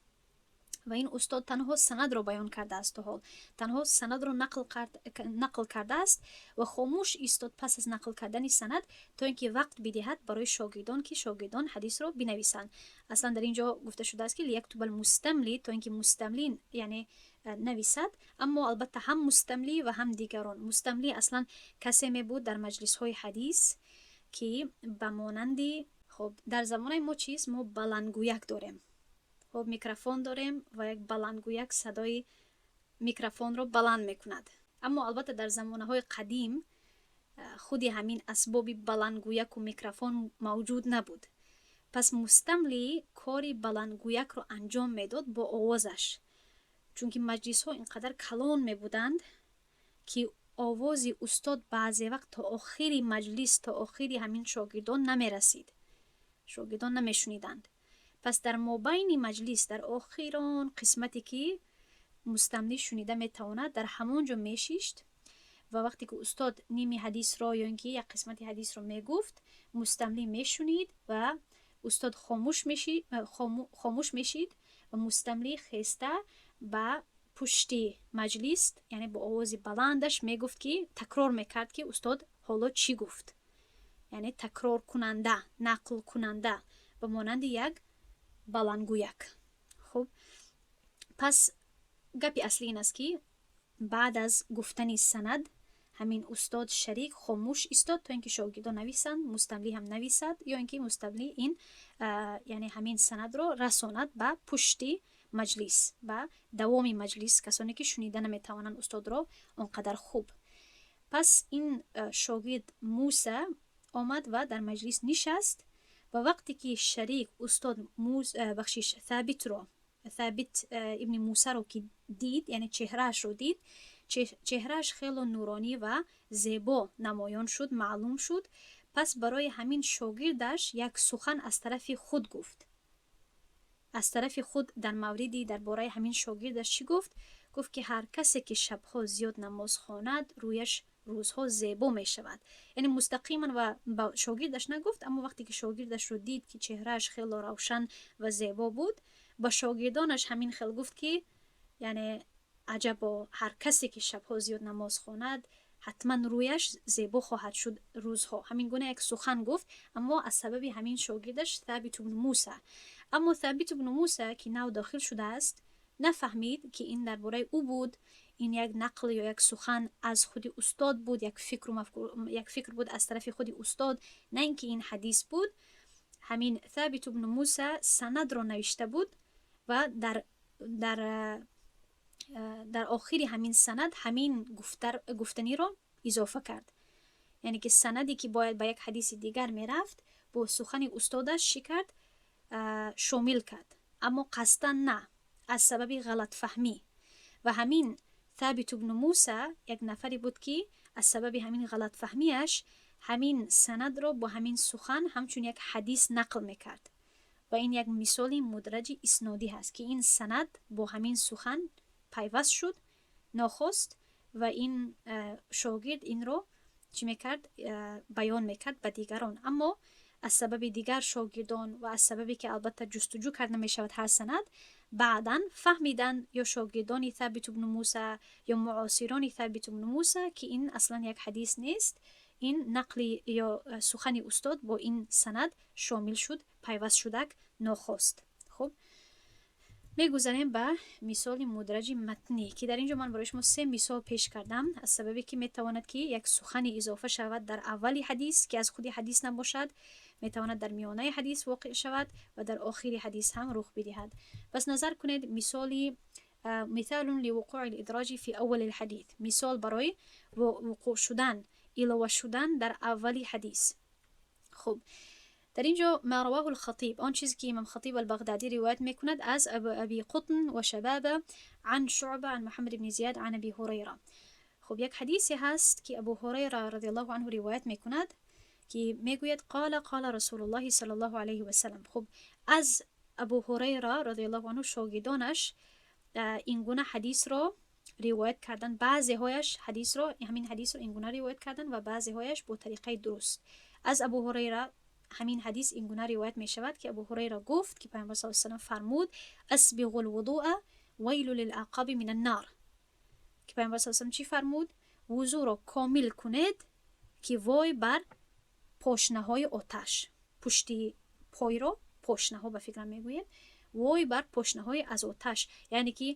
Ва ин устод танҳо санадро баён кардааст, то ҳол танҳо санадро нақл кардааст ва хомӯш истод пас аз нақл кардани санад, то ин ки вақт бидиҳад барои шогирдон, ки шогирдон ҳадисро бинависанд. Аслан дар ин ҷо гуфта шудааст, ки ليكتب المستملي, то ин ки мустамлӣ, яъне, нависад. Аммо албатта ҳам мустамлӣ ва ҳам дигарон. Мустамлӣ аслан касе мебуд дар маҷлисҳои ҳадис, ки ба монанди, хоб, дар замонаи мо чист? Мо баландгӯяк дорем, хоб, микрофон дорем ва як баландгӯяк садои микрофонро баланд мекунад. Аммо албатта дар замонаҳои қадим худи ҳамин асбоби баландгӯяку микрофон мавҷуд набуд. Пас мустамлӣ кори баландгӯякро анҷом медод бо овозаш, чунки маҷлисҳо ин қадар калон мебуданд, ки овози устод баъзе вақт то охири маҷлис, то охири ҳамин шогирдон намерасид, шогирдон намешуниданд. Пас дар мобайни маҷлис, дар охирон қисмате, ки мустамлӣ шунида метавонад, дар ҳамон ҷо мешишт ва вақте ки устод ними ҳадисро ё ин ки як қисмати ҳадисро мегуфт, мустамлӣ мешунид ва устод хомӯш мешид ва мустамлӣ хеста ба пушти маҷлис, яъне бо овози баландаш мегуфт, ки такрор мекард, ки устод ҳоло чӣ гуфт, яъне такроркунанда, нақлкунанда, ба монанди як баландгӯяк. Хуб, пас гапи аслӣ ин аст, ки баъд аз гуфтани санад ҳамин устод Шарик хомӯш истод, то ин ки шогирдон нависанд, мустамлӣ ҳам нависад ё ин ки мустамлӣ ин, яъне ҳамин санадро расонад ба пушти маҷлис, ба давоми маҷлис, касоне ки шунида наметавонанд устодро он қадар хуб. Пас ин шогирд Муса омад ва дар маҷлис нишаст ва вақте ки Шарик устод, бахшиш, Собитро, Собит ибни Мусаро ки дид, яъне чеҳраашро дид, чеҳрааш хело нуронӣ ва зебо намоён шуд, маълум шуд. Пас барои ҳамин шогирдаш як сухан аз тарафи худ гуфт. Аз тарафи худ дар мавриди, дар бораи ҳамин шогирдаш чӣ гуфт? Гуфт, ки ҳар касе ки шабҳо зиёд намоз хонад, рӯяш рӯзҳо зебо мешавад. Яъне мустақиман ва ба шогирдаш нагуфт, аммо вақте ки шогирдашро дид, ки чеҳрааш хело равшан ва зебо буд, ба шогирдонаш ҳамин хел гуфт, ки яъне аҷабо, ҳар касе ки шабҳо зиёд намоз хонад, ҳатман рӯяш зебо хоҳад шуд рӯзҳо. Ҳамин гуна як сухан гуфт, аммо аз сабаби ҳамин шогирдаш Собит ибну Муса. Аммо Собит ибну Муса, ки нав дохил шудааст, нафаҳмид, ки ин дар бораи ӯ буд, ин як нақл ё як сухан аз худи устод буд, як фикру як фикр буд аз тарафи худи устод, на ин ки ин ҳадис буд. Ҳамин Собит ибну Муса санадро навишта буд ва дар охири ҳамин санад ҳамин гуфтаниро изофа кард, яъне ки санаде, ки бояд ба як ҳадиси дигар мерафт, бо сухани устодаш чӣ кард? Шомил кард, аммо қасдан на, аз сабаби ғалатфаҳмӣ. Ва ҳамин Собит ибну Муса як нафаре буд, ки аз сабаби ҳамин ғалатфаҳмиаш ҳамин санадро бо ҳамин сухан ҳамчун як ҳадис нақл мекард. Ва ин як мисоли мудраҷи иснодӣ ҳаст, ки ин санад бо ҳамин сухан пайваст шуд нохост ва ин шогирд инро чӣ мекард? Баён мекард ба дигарон. Аммо аз сабаби дигар шогирдон ва аз сабабе ки албатта ҷустуҷӯ карда мешавад ҳар санад, баъдан фаҳмиданд ё шогирдони Собит ибну Муса, ё муосирони Собит ибну Муса, ки ин аслан як ҳадис нест, ин нақли ё сухани устод бо ин санад шомил шуд, пайваст шудак нохост. Хуб, мегузарем ба мисоли мудраҷи матнӣ, ки дар ин ҷо ман барои шумо се мисол пеш кардам, аз сабабе ки метавонад, ки як сухани изофа шавад дар аввали ҳадис, ки аз худи ҳадис набошад, метавонад дар миёнаи ҳадис воқеъ шавад ва дар охири ҳадис ҳам рух бидиҳад. Пас назар кунед, мисоли مثال لوقوع الإدراج في أول الحديث, мисол барои вуқӯъ шудан, илова шудан дар аввали ҳадис. Хуб, дар ин ҷо ما رواه الخطيب, он чизе ки имом Хатиб Албағдадӣ ривоят мекунад аз Аби Қутн ва Шабаба عن شعبة عن محمد بن زياد عن أبي هريرة. Хуб, як ҳадисе ҳаст, ки Абу Ҳурайра رضي الله عنه ривоят мекунад, ки мегӯяд: قال قال رسول الله صلى الله عليه وسلم. Хуб, аз Абу Ҳурайра رضي الله عنه шогирдонаш ин гуна ҳадисро ривоят карданд. Баъзеҳояш ҳадисро, ҳамин ҳадисро ин гуна ривоят карданд ва баъзеҳояш бо тариқаи дуруст аз Абу Ҳурайра. ҳамин ҳадис ин гуна ривоят мешавад, ки Абу Ҳурайра гуфт, ки Пайғамбар саллаллоҳу алайҳи васаллам фармуд: أسبغوا الوضوء، ويل للأعقاب من النار. Ки Пайғамбар саллаллоҳу алайҳи васаллам чӣ фармуд? Вузӯро комил кунед, ки вой бар пошнаҳои оташ. Пушти пойро пошнаҳо ба фикрам мегӯем. Вой бар пошнаҳои аз оташ, яъне ки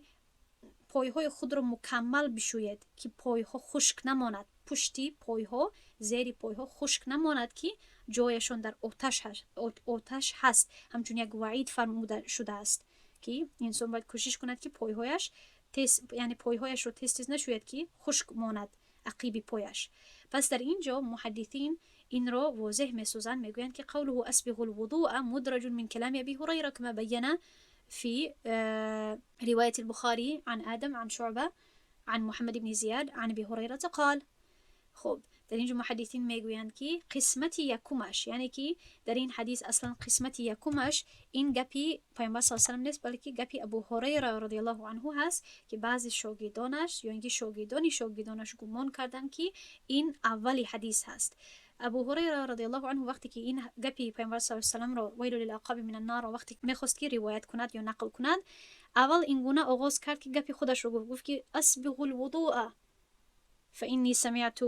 пойҳои худро мукаммал бишӯед, ки пойҳо хушк намонад, пушти пойҳо, зери пойҳо хушк намонад, ки ҷояшон дар оташ ҳаст. Ҳамчун як ваъид фармуда шудааст, ки инсон бояд кӯшиш кунад, ки пойҳояш тез, яъне пойҳояшро тез тез нашӯяд, ки хушк монад ақиби пояш. Пас дар ин ҷо муҳаддисин инро возеҳ месозанд, мегӯянд, ки قوله أسبغوا الوضوء مدرج من كلام أبي هريرة، كما بين في رواية البخاري عن آدم عن شعبة عن محمد بن زياد عن أبي هريرة قال. خب، дар инҷо муҳаддисин мегӯянд, ки қисмати якумаш, яъне ки дар ин ҳадис аслан қисмати якумаш ин гапи Пайғамбар саллаллоҳу алайҳи васаллам нест, балки гапи Абу Ҳурайра радиаллоҳу анҳу ҳаст, ки баъзе шогирдонаш ё ин ки шогирдони шогирдонаш гумон карданд, ки ин аввали ҳадис ҳаст. Абу Ҳурайра радиаллоҳу анҳу вақте ки ин гапи Пайғамбар саллаллоҳу алайҳи васалламро, ويل للأعقاب من النار, вақте мехост, ки ривоят кунад ё нақл кунад, аввал ин гуна оғоз кард, ки гапи худашро гуфт. Гуфт, ки أسبغوا الوضوء، فإني سمعت،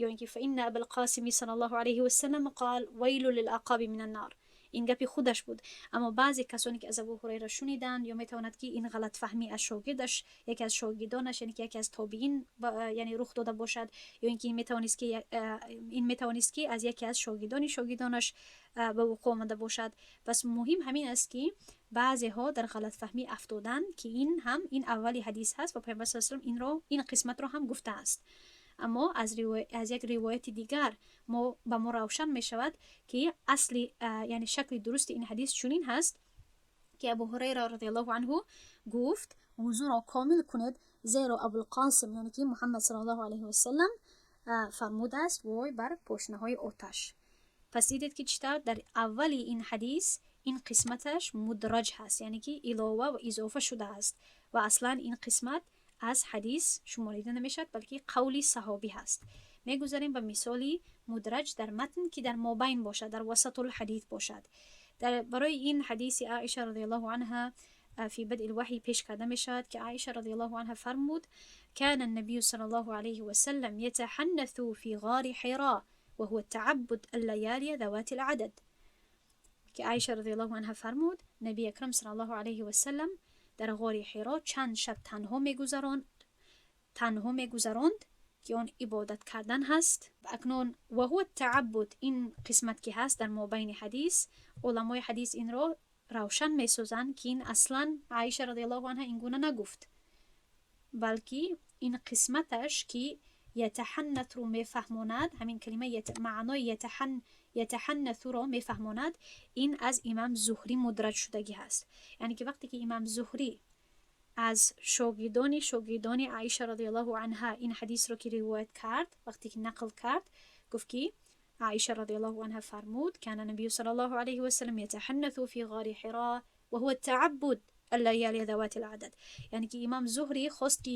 ё فإن أبا القاسم صلى الله عليه وسلم قال: ويل للأعقاب من النار. Ин гапи худаш буд, аммо баъзе касоне ки аз Абу Ҳурайра шуниданд, ё метавонад, ки ин ғалатфаҳмӣ аз шогирдаш, яке аз шогирдонаш, яъне ки яке аз тобиин, яъне рух дода бошад, ё ин ки ин метавонист, ки аз яке аз шогирдони шогирдонаш ба вуқӯъ омада бошад. Пас муҳим ҳамин аст, ки баъзеҳо дар ғалатфаҳмӣ афтоданд, ки ин ҳам ин аввали ҳадис ҳаст ва Пайғамбар саллаллоҳу алайҳи васаллам инро, ин қисматро ҳам гуфтааст. Аммо аз як ривояти дигар мо ба мо равшан мешавад, ки асли, яъне шакли дурусти ин ҳадис чунин ҳаст, ки Абу Ҳурайра радиаллоҳу анҳу гуфт: вузӯро комил кунед, зеро Абулқосим, яъне ки Муҳаммад саллаллоҳу алайҳи васаллам фармудааст: вой бар пошнаҳои оташ. Пас дидед, ки чӣ тавр дар аввали ин ҳадис ин қисматаш мудраҷ ҳаст, яъне ки илова ва изофа шудааст ва аслан ин қисмат аз ҳадис шуморида намешавад, балки қавли саҳобӣ ҳаст. Мегузарем ба мисоли мудраҷ дар матн, ки дар мобайн бошад, дар وسط الحديث бошад. Барои ин ҳадиси Аиша радиаллоҳу анҳа في بدء الوحي пеш карда мешавад, ки Аиша радиаллоҳу анҳа фармуд: كان النبي صلى الله عليه وسلم يتحنث في غار حراء، وهو التعبد، الليالي ذوات العدد. Ки Аиша радиаллоҳу анҳа фармуд: Наби Акрам саллаллоҳу алайҳи васаллам дар ғори Ҳиро чанд шаб танҳо мегузаронд, ки он ибодат кардан ҳаст. Акнун وهو التعبد, ин қисмат ки ҳаст дар мобайни ҳадис, уламои ҳадис инро равшан месозанд, ки ин аслан Аиша радиаллоҳу анҳа ин гуна нагуфт, балки ин қисматаш, ки يتحنث ро мефаҳмонад, ҳамин калима маънои يتحنث ро мефаҳмонад, ин аз Имам Зуҳрӣ мудраҷ шудагӣ ҳаст. Яъне ки вақте ки Имам Зуҳрӣ аз шогирдони шогирдони Аиша радиаллоҳу анҳа ин ҳадисро ки ривоят кард, вақте ки нақл кард, гуфт, ки Аиша радиаллоҳу анҳа фармуд: كان النبي صلى الله عليه وسلم يتحنث في غار حراء، وهو التعبد، الليالي ذوات العدد. Яъне ки Имам Зуҳрӣ хост, ки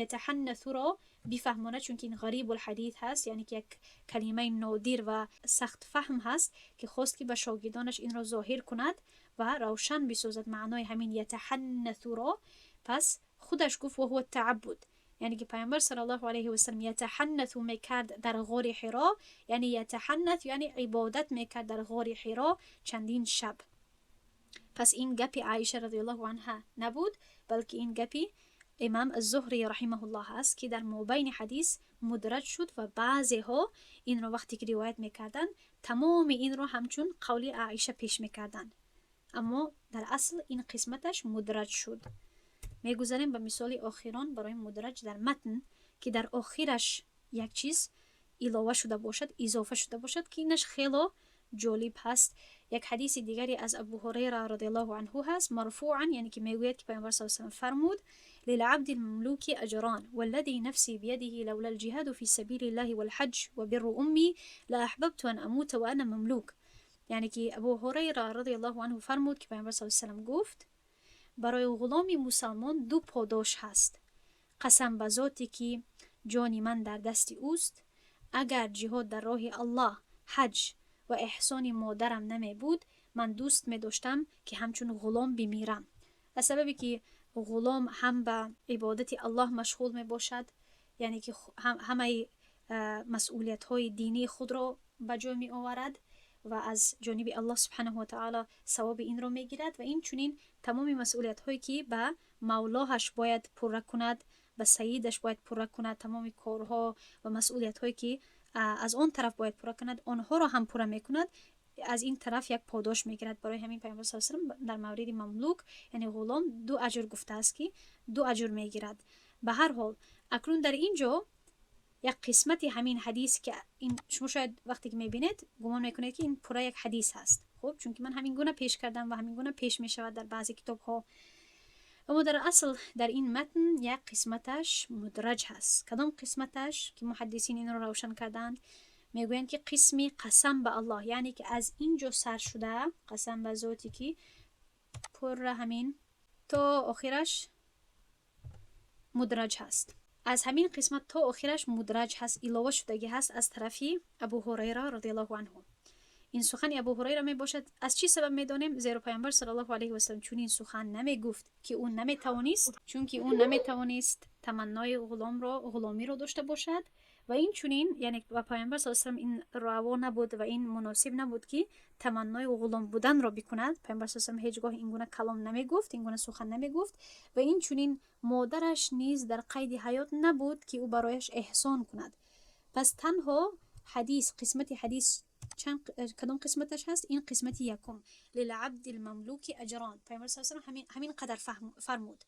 يتحنث ро бифаҳмонад, чунки ин غريب الحديث ҳаст, яъне ки як калимаи нодир ва сахтфаҳм ҳаст, ки хост, ки ба шогирдонаш инро зоҳир кунад ва равшан бисозад маънои ҳамин يتحنث ро. Пас худаш гуфт: وهو التعبد, яъне ки Пайғамбар саллаллоҳу алайҳи васаллам يتحنث мекард дар ғори Ҳиро, яъне يتحنث, яъне ибодат мекард дар ғори Ҳиро чандин шаб. Пас ин гапи Аиша радиаллоҳу анҳа набуд, балки ин гапи Имам Зуҳри раҳимаҳуллоҳ аст, ки дар мобайни ҳадис мудраҷ шуд ва баъзеҳо инро вақте ки ривоят мекарданд, тамоми инро ҳамчун қавли Аиша пеш мекарданд, аммо дар асл ин қисматаш мудраҷ шуд. Мегузарем ба мисоли охирон барои мудраҷ дар матн, ки дар охираш як чиз илова шуда бошад, изофа шуда бошад, ки инаш хело ҷолиб ҳаст. Як ҳадиси дигаре аз Абу Ҳурайра радиаллоҳу анҳу ҳаст, марфуан, яъне ки мегӯяд, ки Пайғамбар саллаллоҳу алайҳи васаллам фармуд: للعبد المملوك أجران، والذي نفسي بيده لولا الجهاد في سبيل الله والحج وبر أمي لأحببت أن أموت وأنا مملوك. Яъне ки Абу Ҳурайра радиаллоҳу анҳу фармуд, ки Пайғамбар саллаллоҳу алайҳи васаллам гуфт: барои ғуломи мусалмон ду подош ҳаст. Қасам ба зоте ки ҷони ман дар дасти ӯст, агар ҷиҳод дар роҳи Аллоҳ, ҳаҷ ва ва эҳсони модарам намебуд, ман дӯст медоштам, ки ҳамчун ғулом бимирам. Аз сабабе ки ғулом ҳам ба ибодати Аллоҳ машғул мебошад, яъне ки ҳамаи масъулиятҳои динии худро ба ҷой меоварад ва аз ҷониби Аллоҳ субҳанаҳу ва таъоло савоби инро мегирад, ва инчунин тамоми масъулиятҳое ки ба мавлоҳаш бояд пурра кунад, ба саидаш бояд пурра кунад, тамоми корҳо ва масъулиятҳое ки аз он тараф бояд пурра кунад, онҳоро ҳам пурра мекунад, аз ин тараф як подош мегирад. Барои ҳамин Пайғамбар саллаллоҳу алайҳи васаллам дар мавриди мамлук, яъне ғулом, ду аҷр гуфтааст, ки ду аҷр мегирад. Ба ҳар ҳол, акнун дар ин ҷо як қисмати ҳамин ҳадис, ки ин шумо шояд вақте ки мебинед, гумон мекунед, ки ин пурра як ҳадис ҳаст. Хуб, чунки ман ҳамин гуна пеш кардам ва ҳамин гуна пеш мешавад дар баъзе китобҳо, аммо дар асл дар ин матн як қисматаш мудраҷ ҳаст. Кадом қисматаш ки муҳаддисин инро равшан карданд? Мегӯянд, ки қисми қасам ба Аллоҳ, яъне ки аз ин ҷо сар шуда, қасам ба зоте ки, пурра ҳамин то охираш мудраҷ ҳаст. Аз ҳамин қисмат то охираш мудраҷ ҳаст, илова шудагӣ ҳаст аз тарафи Абу Ҳурайра радиаллоҳу анҳу. Ин сухани Абу Ҳурайра мебошад. Аз чӣ сабаб медонем? Зеро Пайғамбар саллаллоҳу алайҳи васаллам чунин сухан намегуфт, ки ӯ наметавонист, чунки ӯ наметавонист таманнои ғуломро, ғуломиро дошта бошад. Ва ин чунин, яъне ба Пайғамбар саллаллоҳу алайҳи васаллам ин раво набуд ва ин муносиб набуд, ки таманнои ғулом буданро бикунад. Пайғамбар саллаллоҳу алайҳи васаллам ҳеҷ гоҳ ин гуна калом намегуфт, ин гуна сухан намегуфт. Ва ин чунин модараш низ дар қайди ҳаёт набуд, ки ӯ барояш эҳсон кунад. Пас танҳо ҳадис, қисмати ҳадис чанд, кадом қисматаш ҳаст? Ин қисмати якум: للعبد المملوك أجران. Пайғамбар саллаллоҳу алайҳи васаллам ҳамин қадар фармуд.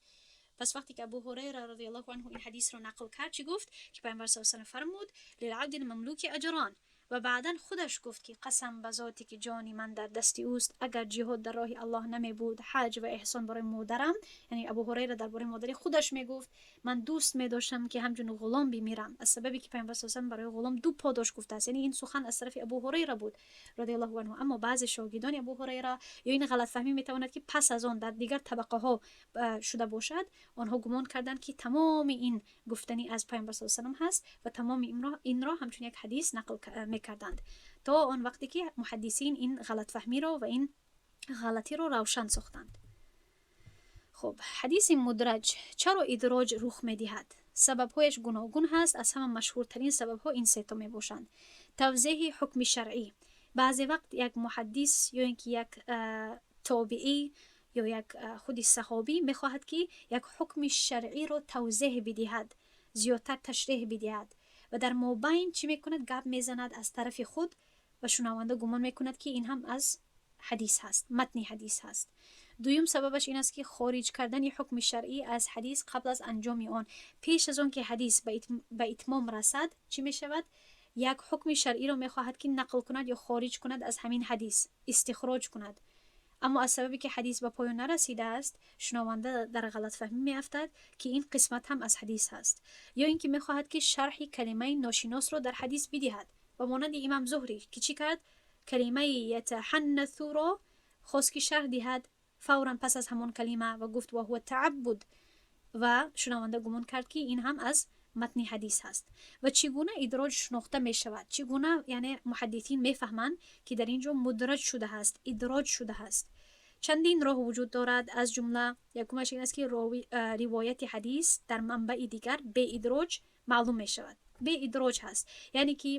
Пас вақте ки Абу Ҳурайра радиаллоҳу анҳу ин ҳадисро нақл кард, чӣ гуфт? Ки Пайғамбар саллаллоҳу алайҳи васаллам фармуд: للعبد المملوك أجران. Ва баъдан худаш гуфт, ки қасам ба зоте ки ҷони ман дар дасти ӯст, агар ҷиҳод дар роҳи Аллоҳ намебуд, ҳаҷ ва эҳсон барои модарам, яъне Абу Ҳурайра дар бораи модари худаш мегуфт, ман дӯст медоштам, ки ҳамчун ғулом бимирам. Аз сабабе ки Пайғамбар саллаллоҳу алайҳи васаллам барои ғулом ду подош гуфтааст, яъне ин сухан аз тарафи Абу Ҳурайра буд радиаллоҳу анҳу. Аммо баъзе шогирдони Абу Ҳурайра ё ин ғалатфаҳмӣ метавонад, ки пас аз он дар дигар табақаҳо шуда бошад, онҳо гумон карданд, ки тамоми ин гуфтанӣ аз Пайғамбар саллаллоҳу алайҳи васаллам ҳаст ва тамоми инро ҳамчун як ҳадис нақл мекарданд, то он вақте ки муҳаддисин ин ғалатфаҳмиро ва ин ғалатиро равшан сохтанд. Хуб, ҳадиси мудраҷ. Чаро идроҷ рух медиҳад? Сабабҳояш гуногун ҳаст. Аз ҳама машҳуртарин сабабҳо ин сето мебошанд. Тавзеҳи ҳукми шаръӣ. Баъзе вақт як муҳаддис ё ин ки як тобиӣ ё як худи саҳобӣ мехоҳад, ки як ҳукми шаръиро тавзеҳ бидиҳад, зиёдтар ташреҳ бидиҳад, ва дар мобайн чӣ мекунад? Гап мезанад аз тарафи худ ва шунаванда гумон мекунад, ки ин ҳам аз ҳадис ҳаст, матни ҳадис ҳаст. Дуюм сабабаш ин аст, ки хориҷ кардани ҳукми шаръӣ аз ҳадис қабл аз анҷоми он. Пеш аз он ки ҳадис ба итмом расад, чӣ мешавад? Як ҳукми шаръиро мехоҳад, ки нақл кунад ё хориҷ кунад аз ҳамин ҳадис, истихроҷ кунад, аммо аз сабабе ки ҳадис ба поён нарасидааст, шунаванда дар ғалатфаҳмӣ меафтад, ки ин қисмат ҳам аз ҳадис ҳаст. Ё ин ки мехоҳад, ки шарҳи калимаи ношиносро дар ҳадис бидиҳад, ба монанди Имам Зуҳрӣ, ки чӣ кард? Калимаи يتحنث ро хост, ки шарҳ диҳад фавран пас аз ҳамон калима ва гуфт: وهو التعبد. Ва шунаванда гумон кард, ки ин ҳам аз матни ҳадис ҳаст. Ва чӣ гуна идроҷ шинохта мешавад? Чӣ гуна, яъне муҳаддисин мефаҳманд, ки дар ин ҷо мудраҷ шуда ҳаст, идроҷ шуда ҳаст? Чандин роҳ вуҷуд дорад. Аз ҷумла якумаш ин аст, ки ривояти ҳадис дар манбаи дигар беидроҷ маълум мешавад. Беидроҷ ҳаст, яъне ки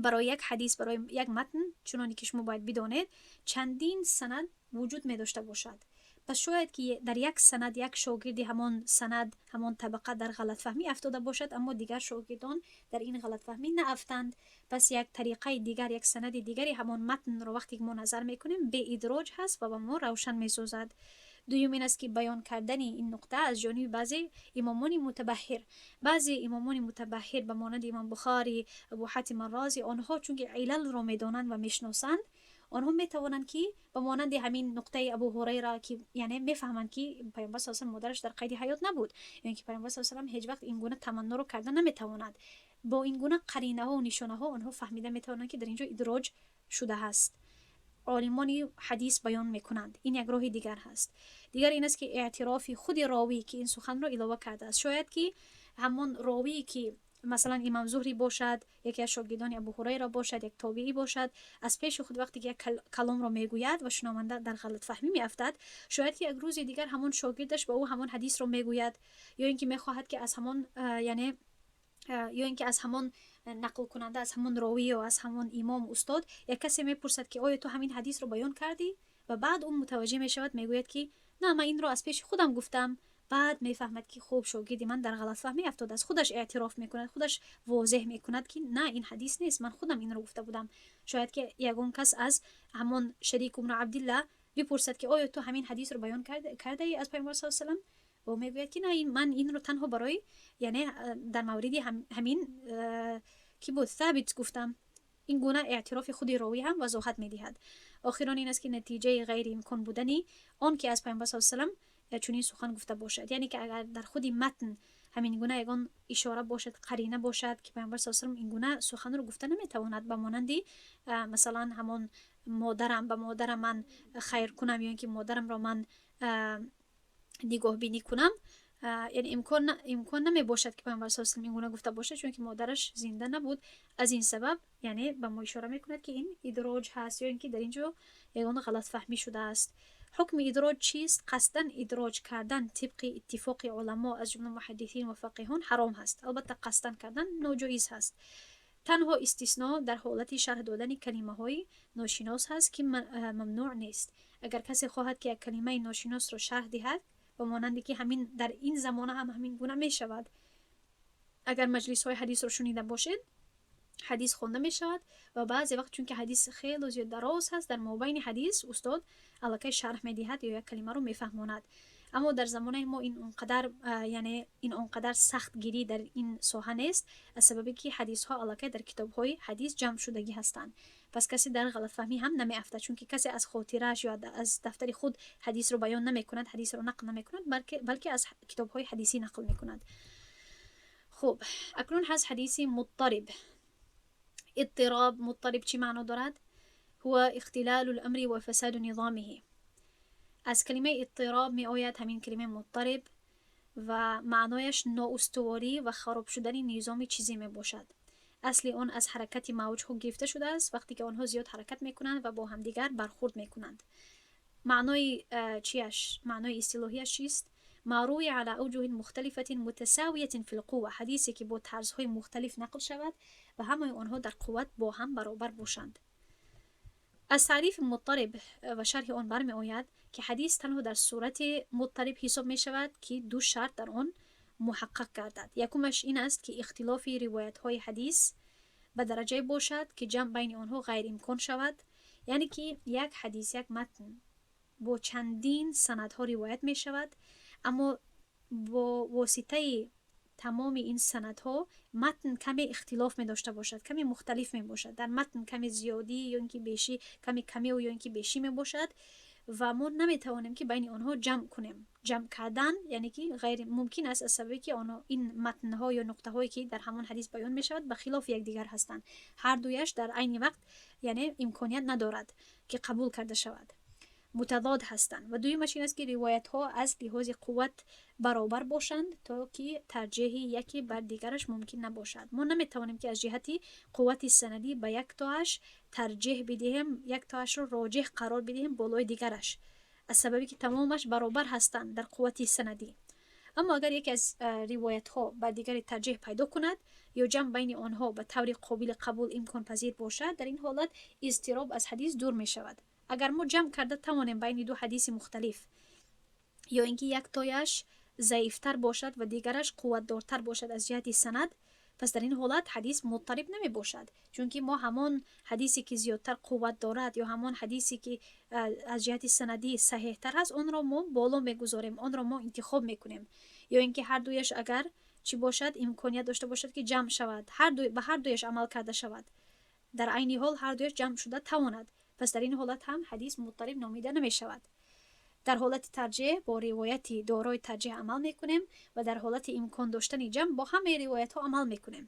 барои як ҳадис, барои як матн, чуноне ки шумо бояд бидонед, чандин санад вуҷуд медошта бошад. Пас шояд, ки дар як санад як шогирди ҳамон санад, ҳамон табақа дар ғалатфаҳмӣ афтода бошад, аммо дигар шогирдон дар ин ғалатфаҳмӣ наафтанд. Пас як тариқаи дигар, як санади дигари ҳамон матнро вақте ки мо назар мекунем, беидроҷ ҳаст ва ба мо равшан месозад. Дуюм ин аст, ки баён кардани ин нуқта аз ҷониби баъзе имомони мутабаҳҳир. Баъзе имомони мутабаҳҳир, ба монанди Имом Бухорӣ, Абу Ҳатим Аррозӣ, онҳо чунки илалро медонанд ва мешиносанд, онҳо метавонанд, ки ба монанди ҳамин нуқтаи Абу Ҳурайра, ки яъне мефаҳманд, ки Пайғамбар саллаллоҳу алайҳи васаллам модараш дар қайди ҳаёт набуд, ё ин ки Пайғамбар саллаллоҳу алайҳи васаллам ҳеҷ вақт ин гуна таманноро карда наметавонад. Бо ин гуна қаринаҳо нишонаҳо онҳо фаҳмида метавонанд, ки дар ин ҷо идроҷ шуда ҳаст. Олимони ҳадис баён мекунанд. Ин як роҳи дигар ҳаст. Дигар ин аст, ки эътирофи худи ровӣ, ки ин суханро илова кардааст. Шояд, ки ҳамон ровие ки Масалан, имом Зуҳрӣ бошад, яке аз шогирдони Абу Ҳурайра бошад, як тобеӣ бошад, аз пеши худ вақте ки як каломро мегӯяд ва шунаванда дар ғалатфаҳмӣ меафтад, шояд ки як рӯзи дигар ҳамон шогирдаш ба ӯ ҳамон ҳадисро мегӯяд, ё ин ки мехоҳад ки аз ҳамон, яъне ё ин ки аз ҳамон нақлкунанда, аз ҳамон ровӣ ё аз ҳамон имом, устод, як касе мепурсад, ки оё ту ҳамин ҳадисро баён кардӣ? Ва баъд ӯ мутаваҷҷеҳ мешавад, мегӯяд, ки на, ман инро аз пеши худам гуфтам. Баъд мефаҳмад, ки хуб, шогирди ман дар ғалатфаҳмӣ афтодааст. Худаш эътироф мекунад, худаш возеҳ мекунад, ки на, ин ҳадис нест, ман худам инро гуфта будам. Шояд ки ягон кас аз ҳамон Шарик ибну Абдилла бипурсад, ки оё ту ҳамин ҳадисро баён кардаӣ аз Пайғамбар саллаллоҳу алайҳи васаллам? Ва мегӯяд, ки на, ман инро танҳо барои, яъне дар мавриди ҳамин ки буд, Собит гуфтам. Ин гуна эътирофи худи ровӣ ҳам вазоҳат медиҳад. Охирон ин аст, ки натиҷаи ғайриимкон будани он ки аз Пайғамбар саллаллоҳу алайҳи васаллам чунин сухан гуфта бошад, яъне ки агар дар худи матн ҳамин гуна ягон ишора бошад, қарина бошад, ки Пайғамбар саллаллоҳу алайҳи васаллам ин гуна суханро гуфта наметавонад, ба монанди масалан ҳамон модарам, ба модарам ман хайр кунам ё ин ки модарамро ман нигоҳбинӣ кунам, яъне имкон намебошад, ки Пайғамбар саллаллоҳу алайҳи васаллам ин гуна гуфта бошад, чунки модараш зинда набуд. Аз ин сабаб, яъне ба мо ишора мекунад, ки ин идроҷ ҳаст ё ин ки дар ин ҷо ягон ғалатфаҳмӣ шудааст. Ҳукми идроҷ чист? Қасдан идроҷ кардан тибқи иттифоқи уламо, аз ҷумла муҳаддисин ва фақиҳон, ҳаром ҳаст. Албатта, қасдан кардан ноҷоиз ҳаст. Танҳо истисно дар ҳолати шарҳ додани калимаҳои ношинос ҳаст, ки мамнӯъ нест. Агар касе хоҳад, ки як калимаи ношиносро шарҳ диҳад, ба монанде ки ҳамин дар ин замона ҳам ҳамин гуна мешавад, агар маҷлисҳои ҳадисро шунида бошед, ҳадис хонда мешавад ва баъзе вақт, чунки ҳадис хело зиёд дароз ҳаст, дар мобайни ҳадис устод аллакай шарҳ медиҳад ё як калимаро мефаҳмонад. Аммо дар замонаи мо ин онқадар, яъне ин онқадар сахтгирӣ дар ин соҳа нест, аз сабабе ки ҳадисҳо аллакай дар китобҳои ҳадис ҷамъ шудагӣ ҳастанд. Пас касе дар ғалатфаҳмӣ ҳам намеафтад, чунки касе аз хотирааш ё аз дафтари худ ҳадисро баён намекунад, ҳадисро нақл намекунад, балки аз китобҳои ҳадисӣ нақл мекунад. Хуб, акнун ҳаст ҳадиси муттариб. Иттироб, муттариб чӣ маъно дорад? هو اختلال الأمر وفساد نظامه. Аз калимаи иттироб меояд ҳамин калимаи муттариб ва маънояш ноустуворӣ ва хароб шудани низоми чизе мебошад. Асли он аз ҳаракати мавҷҳо гирифта шудааст, вақте ки онҳо зиёд ҳаракат мекунанд ва бо ҳамдигар бархурд мекунанд. Маънои чиаш, маънои истилоҳиаш чист? ما روي على أوجه مختلفة متساوية في القوة. Ҳадисе ки бо тарзҳои мухталиф нақл шавад ва ҳамаи онҳо дар қувват бо ҳам баробар бошанд. Аз таърифи муттариб ва шарҳи он бармеояд, ки ҳадис танҳо дар сурати муттариб ҳисоб мешавад, ки ду шарт дар он муҳаққақ гардад. Якумаш ин аст, ки ихтилофи ривоятҳои ҳадис ба дараҷае бошад, ки ҷамъ байни онҳо ғайриимкон шавад, яъне ки як ҳадис, як матн бо чандин санадҳо ривоят мешавад, аммо бо воситаи тамоми ин санадҳо матн каме ихтилоф медошта бошад, каме мухталиф мебошад. Дар матн каме зиёдӣ ё ин ки бешӣ, каме камиу ё ин ки бешӣ мебошад ва мо наметавонем, ки байни онҳо ҷамъ кунем. Ҷамъ кардан, яъне ки ғайримумкин аст, аз сабабе ки онҳо, ин матнҳо ё нуқтаҳое, ки дар ҳамон ҳадис баён мешавад, ба хилофи якдигар ҳастанд. Ҳар дуяш дар айни вақт, яъне имконият надорад, ки қабул карда шавад, мутазод ҳастанд. Ва дуюмаш ин аст, ки ривоятҳо аз лиҳози қувват баробар бошанд, то ки тарҷеҳи яке бар дигараш мумкин набошад. Мо наметавонем, ки аз ҷиҳати қуввати санадӣ ба яктоаш тарҷеҳ бидиҳем, яктоашро роҷеҳ қарор бидиҳем болои дигараш, аз сабабе ки тамомаш баробар ҳастанд дар қуввати санадӣ. Аммо агар яке аз ривоятҳо бар дигаре тарҷеҳ пайдо кунад ё ҷамъ байни онҳо ба таври қобили қабул имконпазир бошад, дар ин ҳолат изтироб аз ҳадис дур мешавад. Агар мо ҷамъ карда тавонем байни ду ҳадиси мухталиф ё ин ки яктояш заифтар бошад ва дигараш қувватдортар бошад аз ҷиҳати санад, пас дар ин ҳолат ҳадис муттариб намебошад, чунки мо ҳамон ҳадисе, ки зиёдтар қувват дорад, ё ҳамон ҳадисе, ки аз ҷиҳати санадӣ саҳеҳтар аст, онро мо боло мегузорем, онро мо интихоб мекунем. Ё ин ки ҳар дуяш агар чӣ бошад, имконият дошта бошад, ки ҷамъ шавад, ба ҳар дуяш амал карда шавад, дар айни ҳол ҳар дуяш ҷамъ шуда тавонад, пас дар ин ҳолат ҳам ҳадис муттариб номида намешавад. Дар ҳолати тарҷеҳ бо ривояти дорои тарҷеҳ амал мекунем ва дар ҳолати имкон доштани ҷамъ бо ҳамаи ривоятҳо амал мекунем.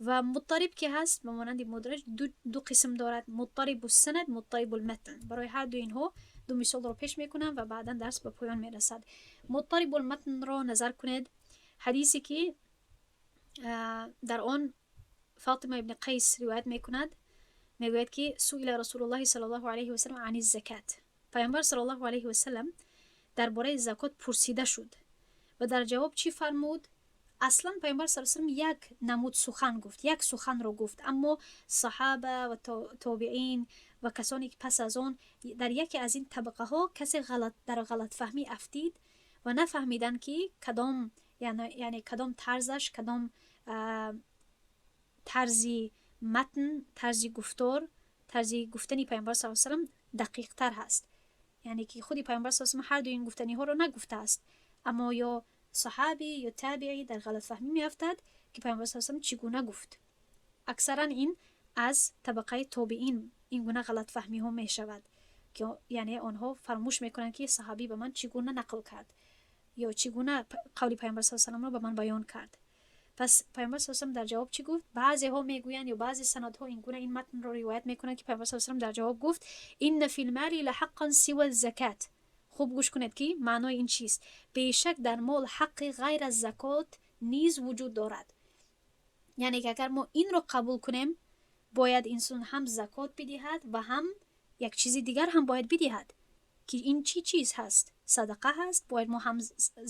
Ва муттариб ки ҳаст, ба монанди мудраҷ ду қисм дорад: муттарибу санад, муттарибул матн. Барои ҳар ду инҳо ду мисолро пеш мекунам ва баъдан дарс ба поён мерасад. Муттарибул матнро назар кунед. Ҳадисе, ки Дар он Фотима ибни Қайс ривоят мекунад, мегӯяд ки سئل رسول الله صلى الله عليه وسلم عن الزكاة. Паёмбар صلى الله عليه وسلم дар бораи закот пурсида шуд ва дар ҷавоб чӣ фармуд? Аслан Паёмбар с салам як намуд сухан гуфт, як суханро гуфт, аммо саҳаба ва тобиин ва касоне ки пас аз он, дар яке аз ин табақаҳо касе дар ғалатфаҳмӣ афтид ва нафаҳмиданд, ки кадом, яъне кадом тарзаш, кадом тарзи матн, тарзи гуфтор, тарзи гуфтани Паёмбар с салам дақиқтар ҳаст. Яъне ки худи Паёмбар с салам ҳар дуи ин гуфтаниҳоро нагуфтааст, аммо ё саҳабӣ, ё табиӣ дар ғалатфаҳмӣ меафтад, ки Паёмбар с салам чӣ гуна гуфт. Аксаран ин аз табақаи тобиин ин гуна ғалатфаҳмиҳо мешавад, ки яъне онҳо фаромӯш мекунанд, ки саҳабӣ ба ман чӣ гуна нақл кард ё чӣ гуна қавли Паёмбар с саламро ба ман баён кард. Пас Паёмбар с салам дар ҷавоб чӣ гуфт? Баъзеҳо мегӯянд ё баъзе санадҳо ин гуна ин матнро ривоят мекунанд, ки Паёмбар с салам дар ҷавоб гуфт: إن في المال لحقا سوى الزكاة. Хуб гӯш кунед, ки маънои ин чист. Бешак, дар мол ҳаққи ғайр аз закот низ вуҷуд дорад. Яъне ки агар мо инро қабул кунем, бояд инсон ҳам закот бидиҳад ва ҳам як чизи дигар ҳам бояд бидиҳад, ки ин чӣ чиз ҳаст? Садақа ҳаст. Бояд мо ҳам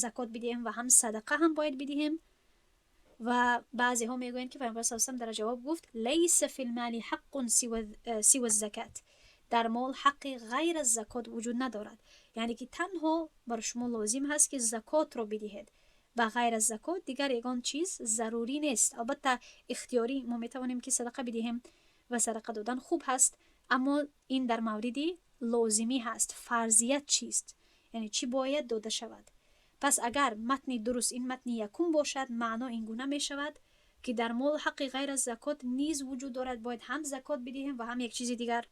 закот бидиҳем ва ҳам садақа ҳам бояд бидиҳем. Ва баъзеҳо мегӯянд, ки Паёмбар с салам дар ҷавоб гуфт: ليس في المال حق سوى الزكاة. Дар мол ҳаққи ғайр аз закот вуҷуд надорад. Яъне ки танҳо бар шумо лозим ҳаст, ки закотро бидиҳед. Ба ғайр аз закот дигар ягон чиз зарурӣ нест. Албатта, ихтиёрӣ мо метавонем, ки садақа бидиҳем ва садақа додан хуб ҳаст, аммо ин дар мавриди лозимӣ ҳаст. Фарзият чист, яъне чӣ бояд дода шавад? Пас агар матни дуруст ин матни якум бошад, маъно ин гуна мешавад, ки дар мол ҳаққи ғайр аз закот низ вуҷуд дорад. Бояд ҳам закот бидиҳем ва ҳам як чизи дигар,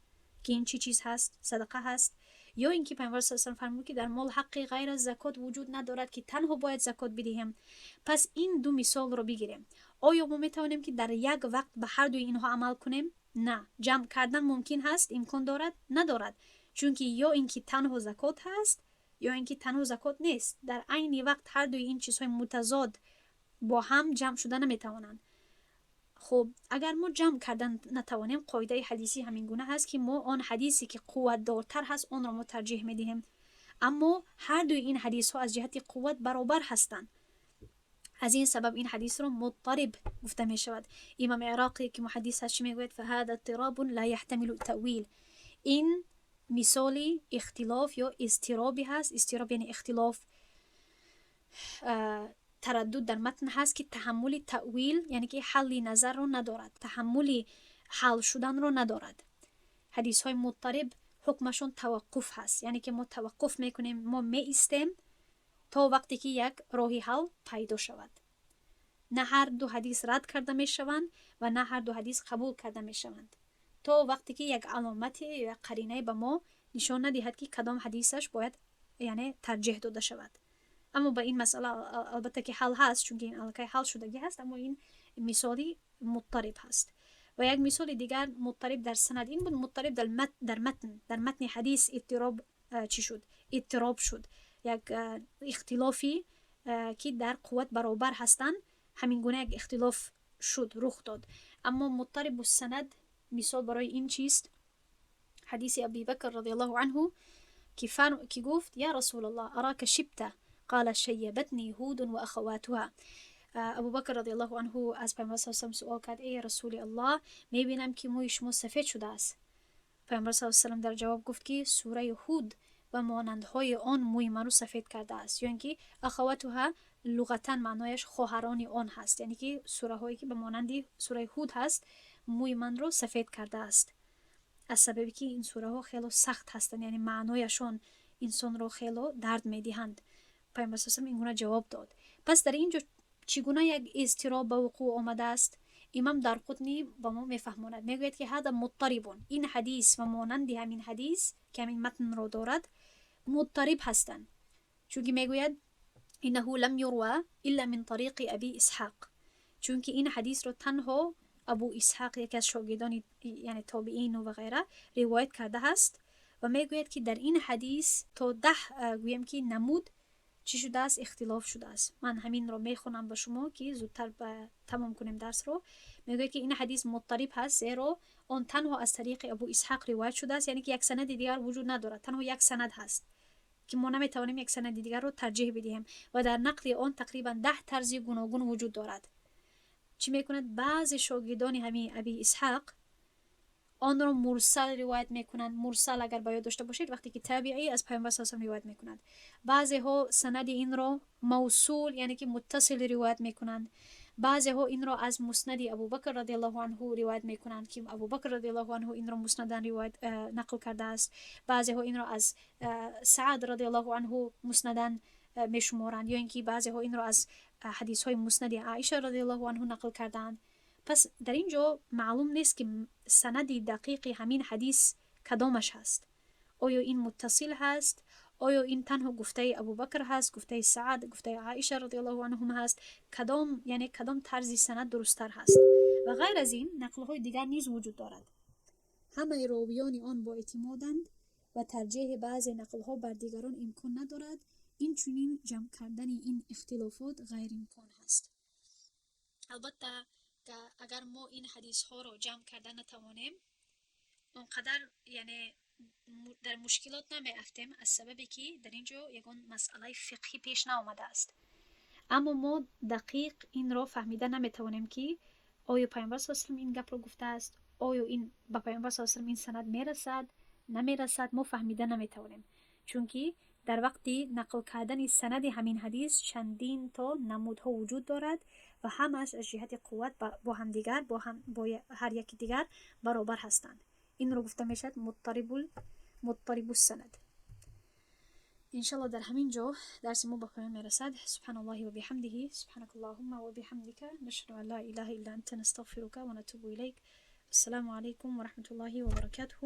ки ин чӣ чиз ҳаст? Садақа ҳаст. Ё ин ки Пайғамбар с салам фармуд, ки дар мол ҳаққи ғайр аз закот вуҷуд надорад, ки танҳо бояд закот бидиҳем. Пас ин ду мисолро бигирем. Оё мо метавонем, ки дар як вақт ба ҳар дуи инҳо амал кунем? На. Ҷамъ кардан мумкин ҳаст, имкон дорад? Надорад, чунки ё ин ки танҳо закот ҳаст, ё ин ки танҳо закот нест. Дар айни вақт ҳар дуи ин чизҳои мутазод бо ҳам ҷамъ шуда наметавонанд. Хуб, агар мо ҷамъ кардан натавонем, қоидаи ҳадисӣ ҳамин гуна ҳаст, ки мо он ҳадисе ки қувватдортар ҳаст, онро мо тарҷиҳ медиҳем. Аммо ҳар дуи ин ҳадисҳо аз ҷиҳати қувват баробар ҳастанд. Аз ин сабаб ин ҳадисро مضطرب гуфта мешавад. Имам Ироқӣ, ки муҳаддис ҳаст, чӣ мегӯяд? فهذا اضطراب لا يحتمل التأويل. Ин мисоли ихтилоф ё изтиробе ҳаст. Изтироб яъне ихтилоф, тараддуд дар матн ҳаст, ки таҳаммули таъвил, яъне ки ҳалли назарро надорад, таҳаммули ҳал шуданро надорад. Ҳадисҳои مضطرب ҳукмашон таваққуф ҳаст, яъне ки мо таваққуф мекунем, мо меистем то вақте ки як роҳи ҳал пайдо шавад. На ҳар ду ҳадис рад карда мешаванд ва на ҳар ду ҳадис қабул карда мешаванд, то вақте ки як аломате ё як қаринае ба мо нишон надиҳад, ки кадом ҳадисаш бояд, яъне тарҷеҳ дода шавад. Аммо ба ин масъала албатта ки ҳал ҳаст, чунки ин аллакай ҳал шудагӣ ҳаст. Аммо ин мисоли مضطرب ҳаст. Ва як мисоли дигар مضطرب дар санад ин буд. مضطرب дар матн, дар матни ҳадис иттироб чӣ шуд? Иттироб шуд, як ихтилофи, ки дар қувват баробар ҳастанд, ҳамин гуна як ихтилоф шуд, рух дод. Аммо مضطرب السند мисол барои ин чист? Ҳадиси Аби Бакр رضي الله عنه, ки гуфт: يا رسول الله، أراك شبت. قال: شيبتني هود وأخواتها. Абубакр رضي الله عنه аз Пайғамбар с салам суол кард: «Эй Расули Аллоҳ, мебинам, ки мӯи шумо сафед шудааст». Пайғамбар с салам дар ҷавоб гуфт, ки сураи Ҳуд ва монандҳои он мӯи маро сафед кардааст. Ё ин ки أخواتها луғатан маънояш хоҳарони он ҳаст, яъне ки сураҳое ки ба монанди сураи Ҳуд ҳаст, мӯи манро сафед кардааст, аз сабабе ки ин сураҳо хело сахт ҳастанд, яъне маънояшон инсонро хело дард медиҳанд. Пайғамбар с ин гуна ҷавоб дод. Пас дар ин ҷо чӣ гуна як изтироб ба вуқӯъ омадааст? Имам Дарқутнӣ ба мо мефаҳмонад, мегӯяд, ки هذا مضطرب. Ин ҳадис ва монанди ҳамин ҳадис, ки ҳамин матнро дорад, مضطرب ҳастанд, чунки мегӯяд: إنه لم يرو إلا من طريق أبي إسحاق. Чунки ин ҳадисро танҳо Абу Исҳақ, яке аз шогирдони, яъне тобиину ва ғайра, ривоят кардааст. Ва мегӯяд, ки дар ин ҳадис то 10, гӯем ки, намуд Чӣ шудааст? Ихтилоф шудааст. Ман ҳаминро мехонам ба шумо, ки зудтар ба тамом кунем дарсро. Мегӯяд, ки ин ҳадис муттариб ҳаст, зеро он танҳо аз тариқи Абу Исҳақ ривоят шудааст, яъне ки як санади дигар вуҷуд надорад, танҳо як санад ҳаст, ки мо наметавонем як санади дигарро тарҷиҳ бидиҳем, ва дар нақли он тақрибан 10 тарзи гуногун вуҷуд дорад. Чӣ мекунад? Баъзе шогирдони ҳамин Аби Исҳақ онро мурсал ривоят мекунанд. Мурсал, агар ба ёд дошта бошед, вақте ки табиӣ аз Пайғамбар салам ривоят мекунад. Баъзеҳо санади инро мавсул, яъне ки муттасил ривоят мекунанд. Баъзеҳо инро аз муснади Абубакр радиаллоҳу анҳу ривоят мекунанд, ки Абубакр радиаллоҳу анҳу инро муснадан ривоят нақл кардааст. Баъзеҳо инро аз Саад радиаллоҳу анҳу муснадан мешуморанд, ё ин ки баъзеҳо инро аз ҳадисҳои муснади Аиша радиаллоҳу анҳу нақл кардаанд. Пас дар ин ҷо маълум нест, ки санади дақиқи ҳамин ҳадис кадомаш ҳаст. Оё ин муттасил ҳаст? Оё ин танҳо гуфтаи Абубакр ҳаст, гуфтаи Саад, гуфтаи Аиша радиаллоҳу анҳум ҳаст? Кадом, яъне кадом тарзи санад дурусттар ҳаст? Ва ғайр аз ин, нақлҳои дигар низ вуҷуд дорад. Ҳамаи ровиёни он боэътимоданд ва тарҷеҳи баъзе нақлҳо бар дигарон имкон надорад. Инчунин ҷамъ кардани ин ихтилофот ғайриимкон ҳаст. Албатта, агар мо ин ҳадисҳоро ҷамъ карда натавонем, он қадар, яъне, дар мушкилот намеафтем, аз сабабе ки дар ин ҷо ягон масъалаи фиқҳӣ пеш наомадааст. Аммо мо дақиқ инро фаҳмида наметавонем, ки оё Пайғамбар са салам ин гапро гуфтааст, оё ин ба Пайғамбар са салам ин санад мерасад, намерасад, мо фаҳмида наметавонем, чунки дар вақти нақл кардани санади ҳамин ҳадис чандин то намудҳо вуҷуд дорад ва ҳамааш аз ҷиҳати қувват бо ҳамдигар, бо ҳар яки дигар баробар ҳастанд. Инро гуфта мешавад муттарибуссанад. Иншалло, дар ҳамин ҷо дарси мо ба поён мерасад. سبحان الله وبحمده، سبحانك اللهم وبحمدك، نشهد أن لا إله إلا أنت، نستغفرك ونتوب إليك. السلام عليكم ورحمة الله وبركاته.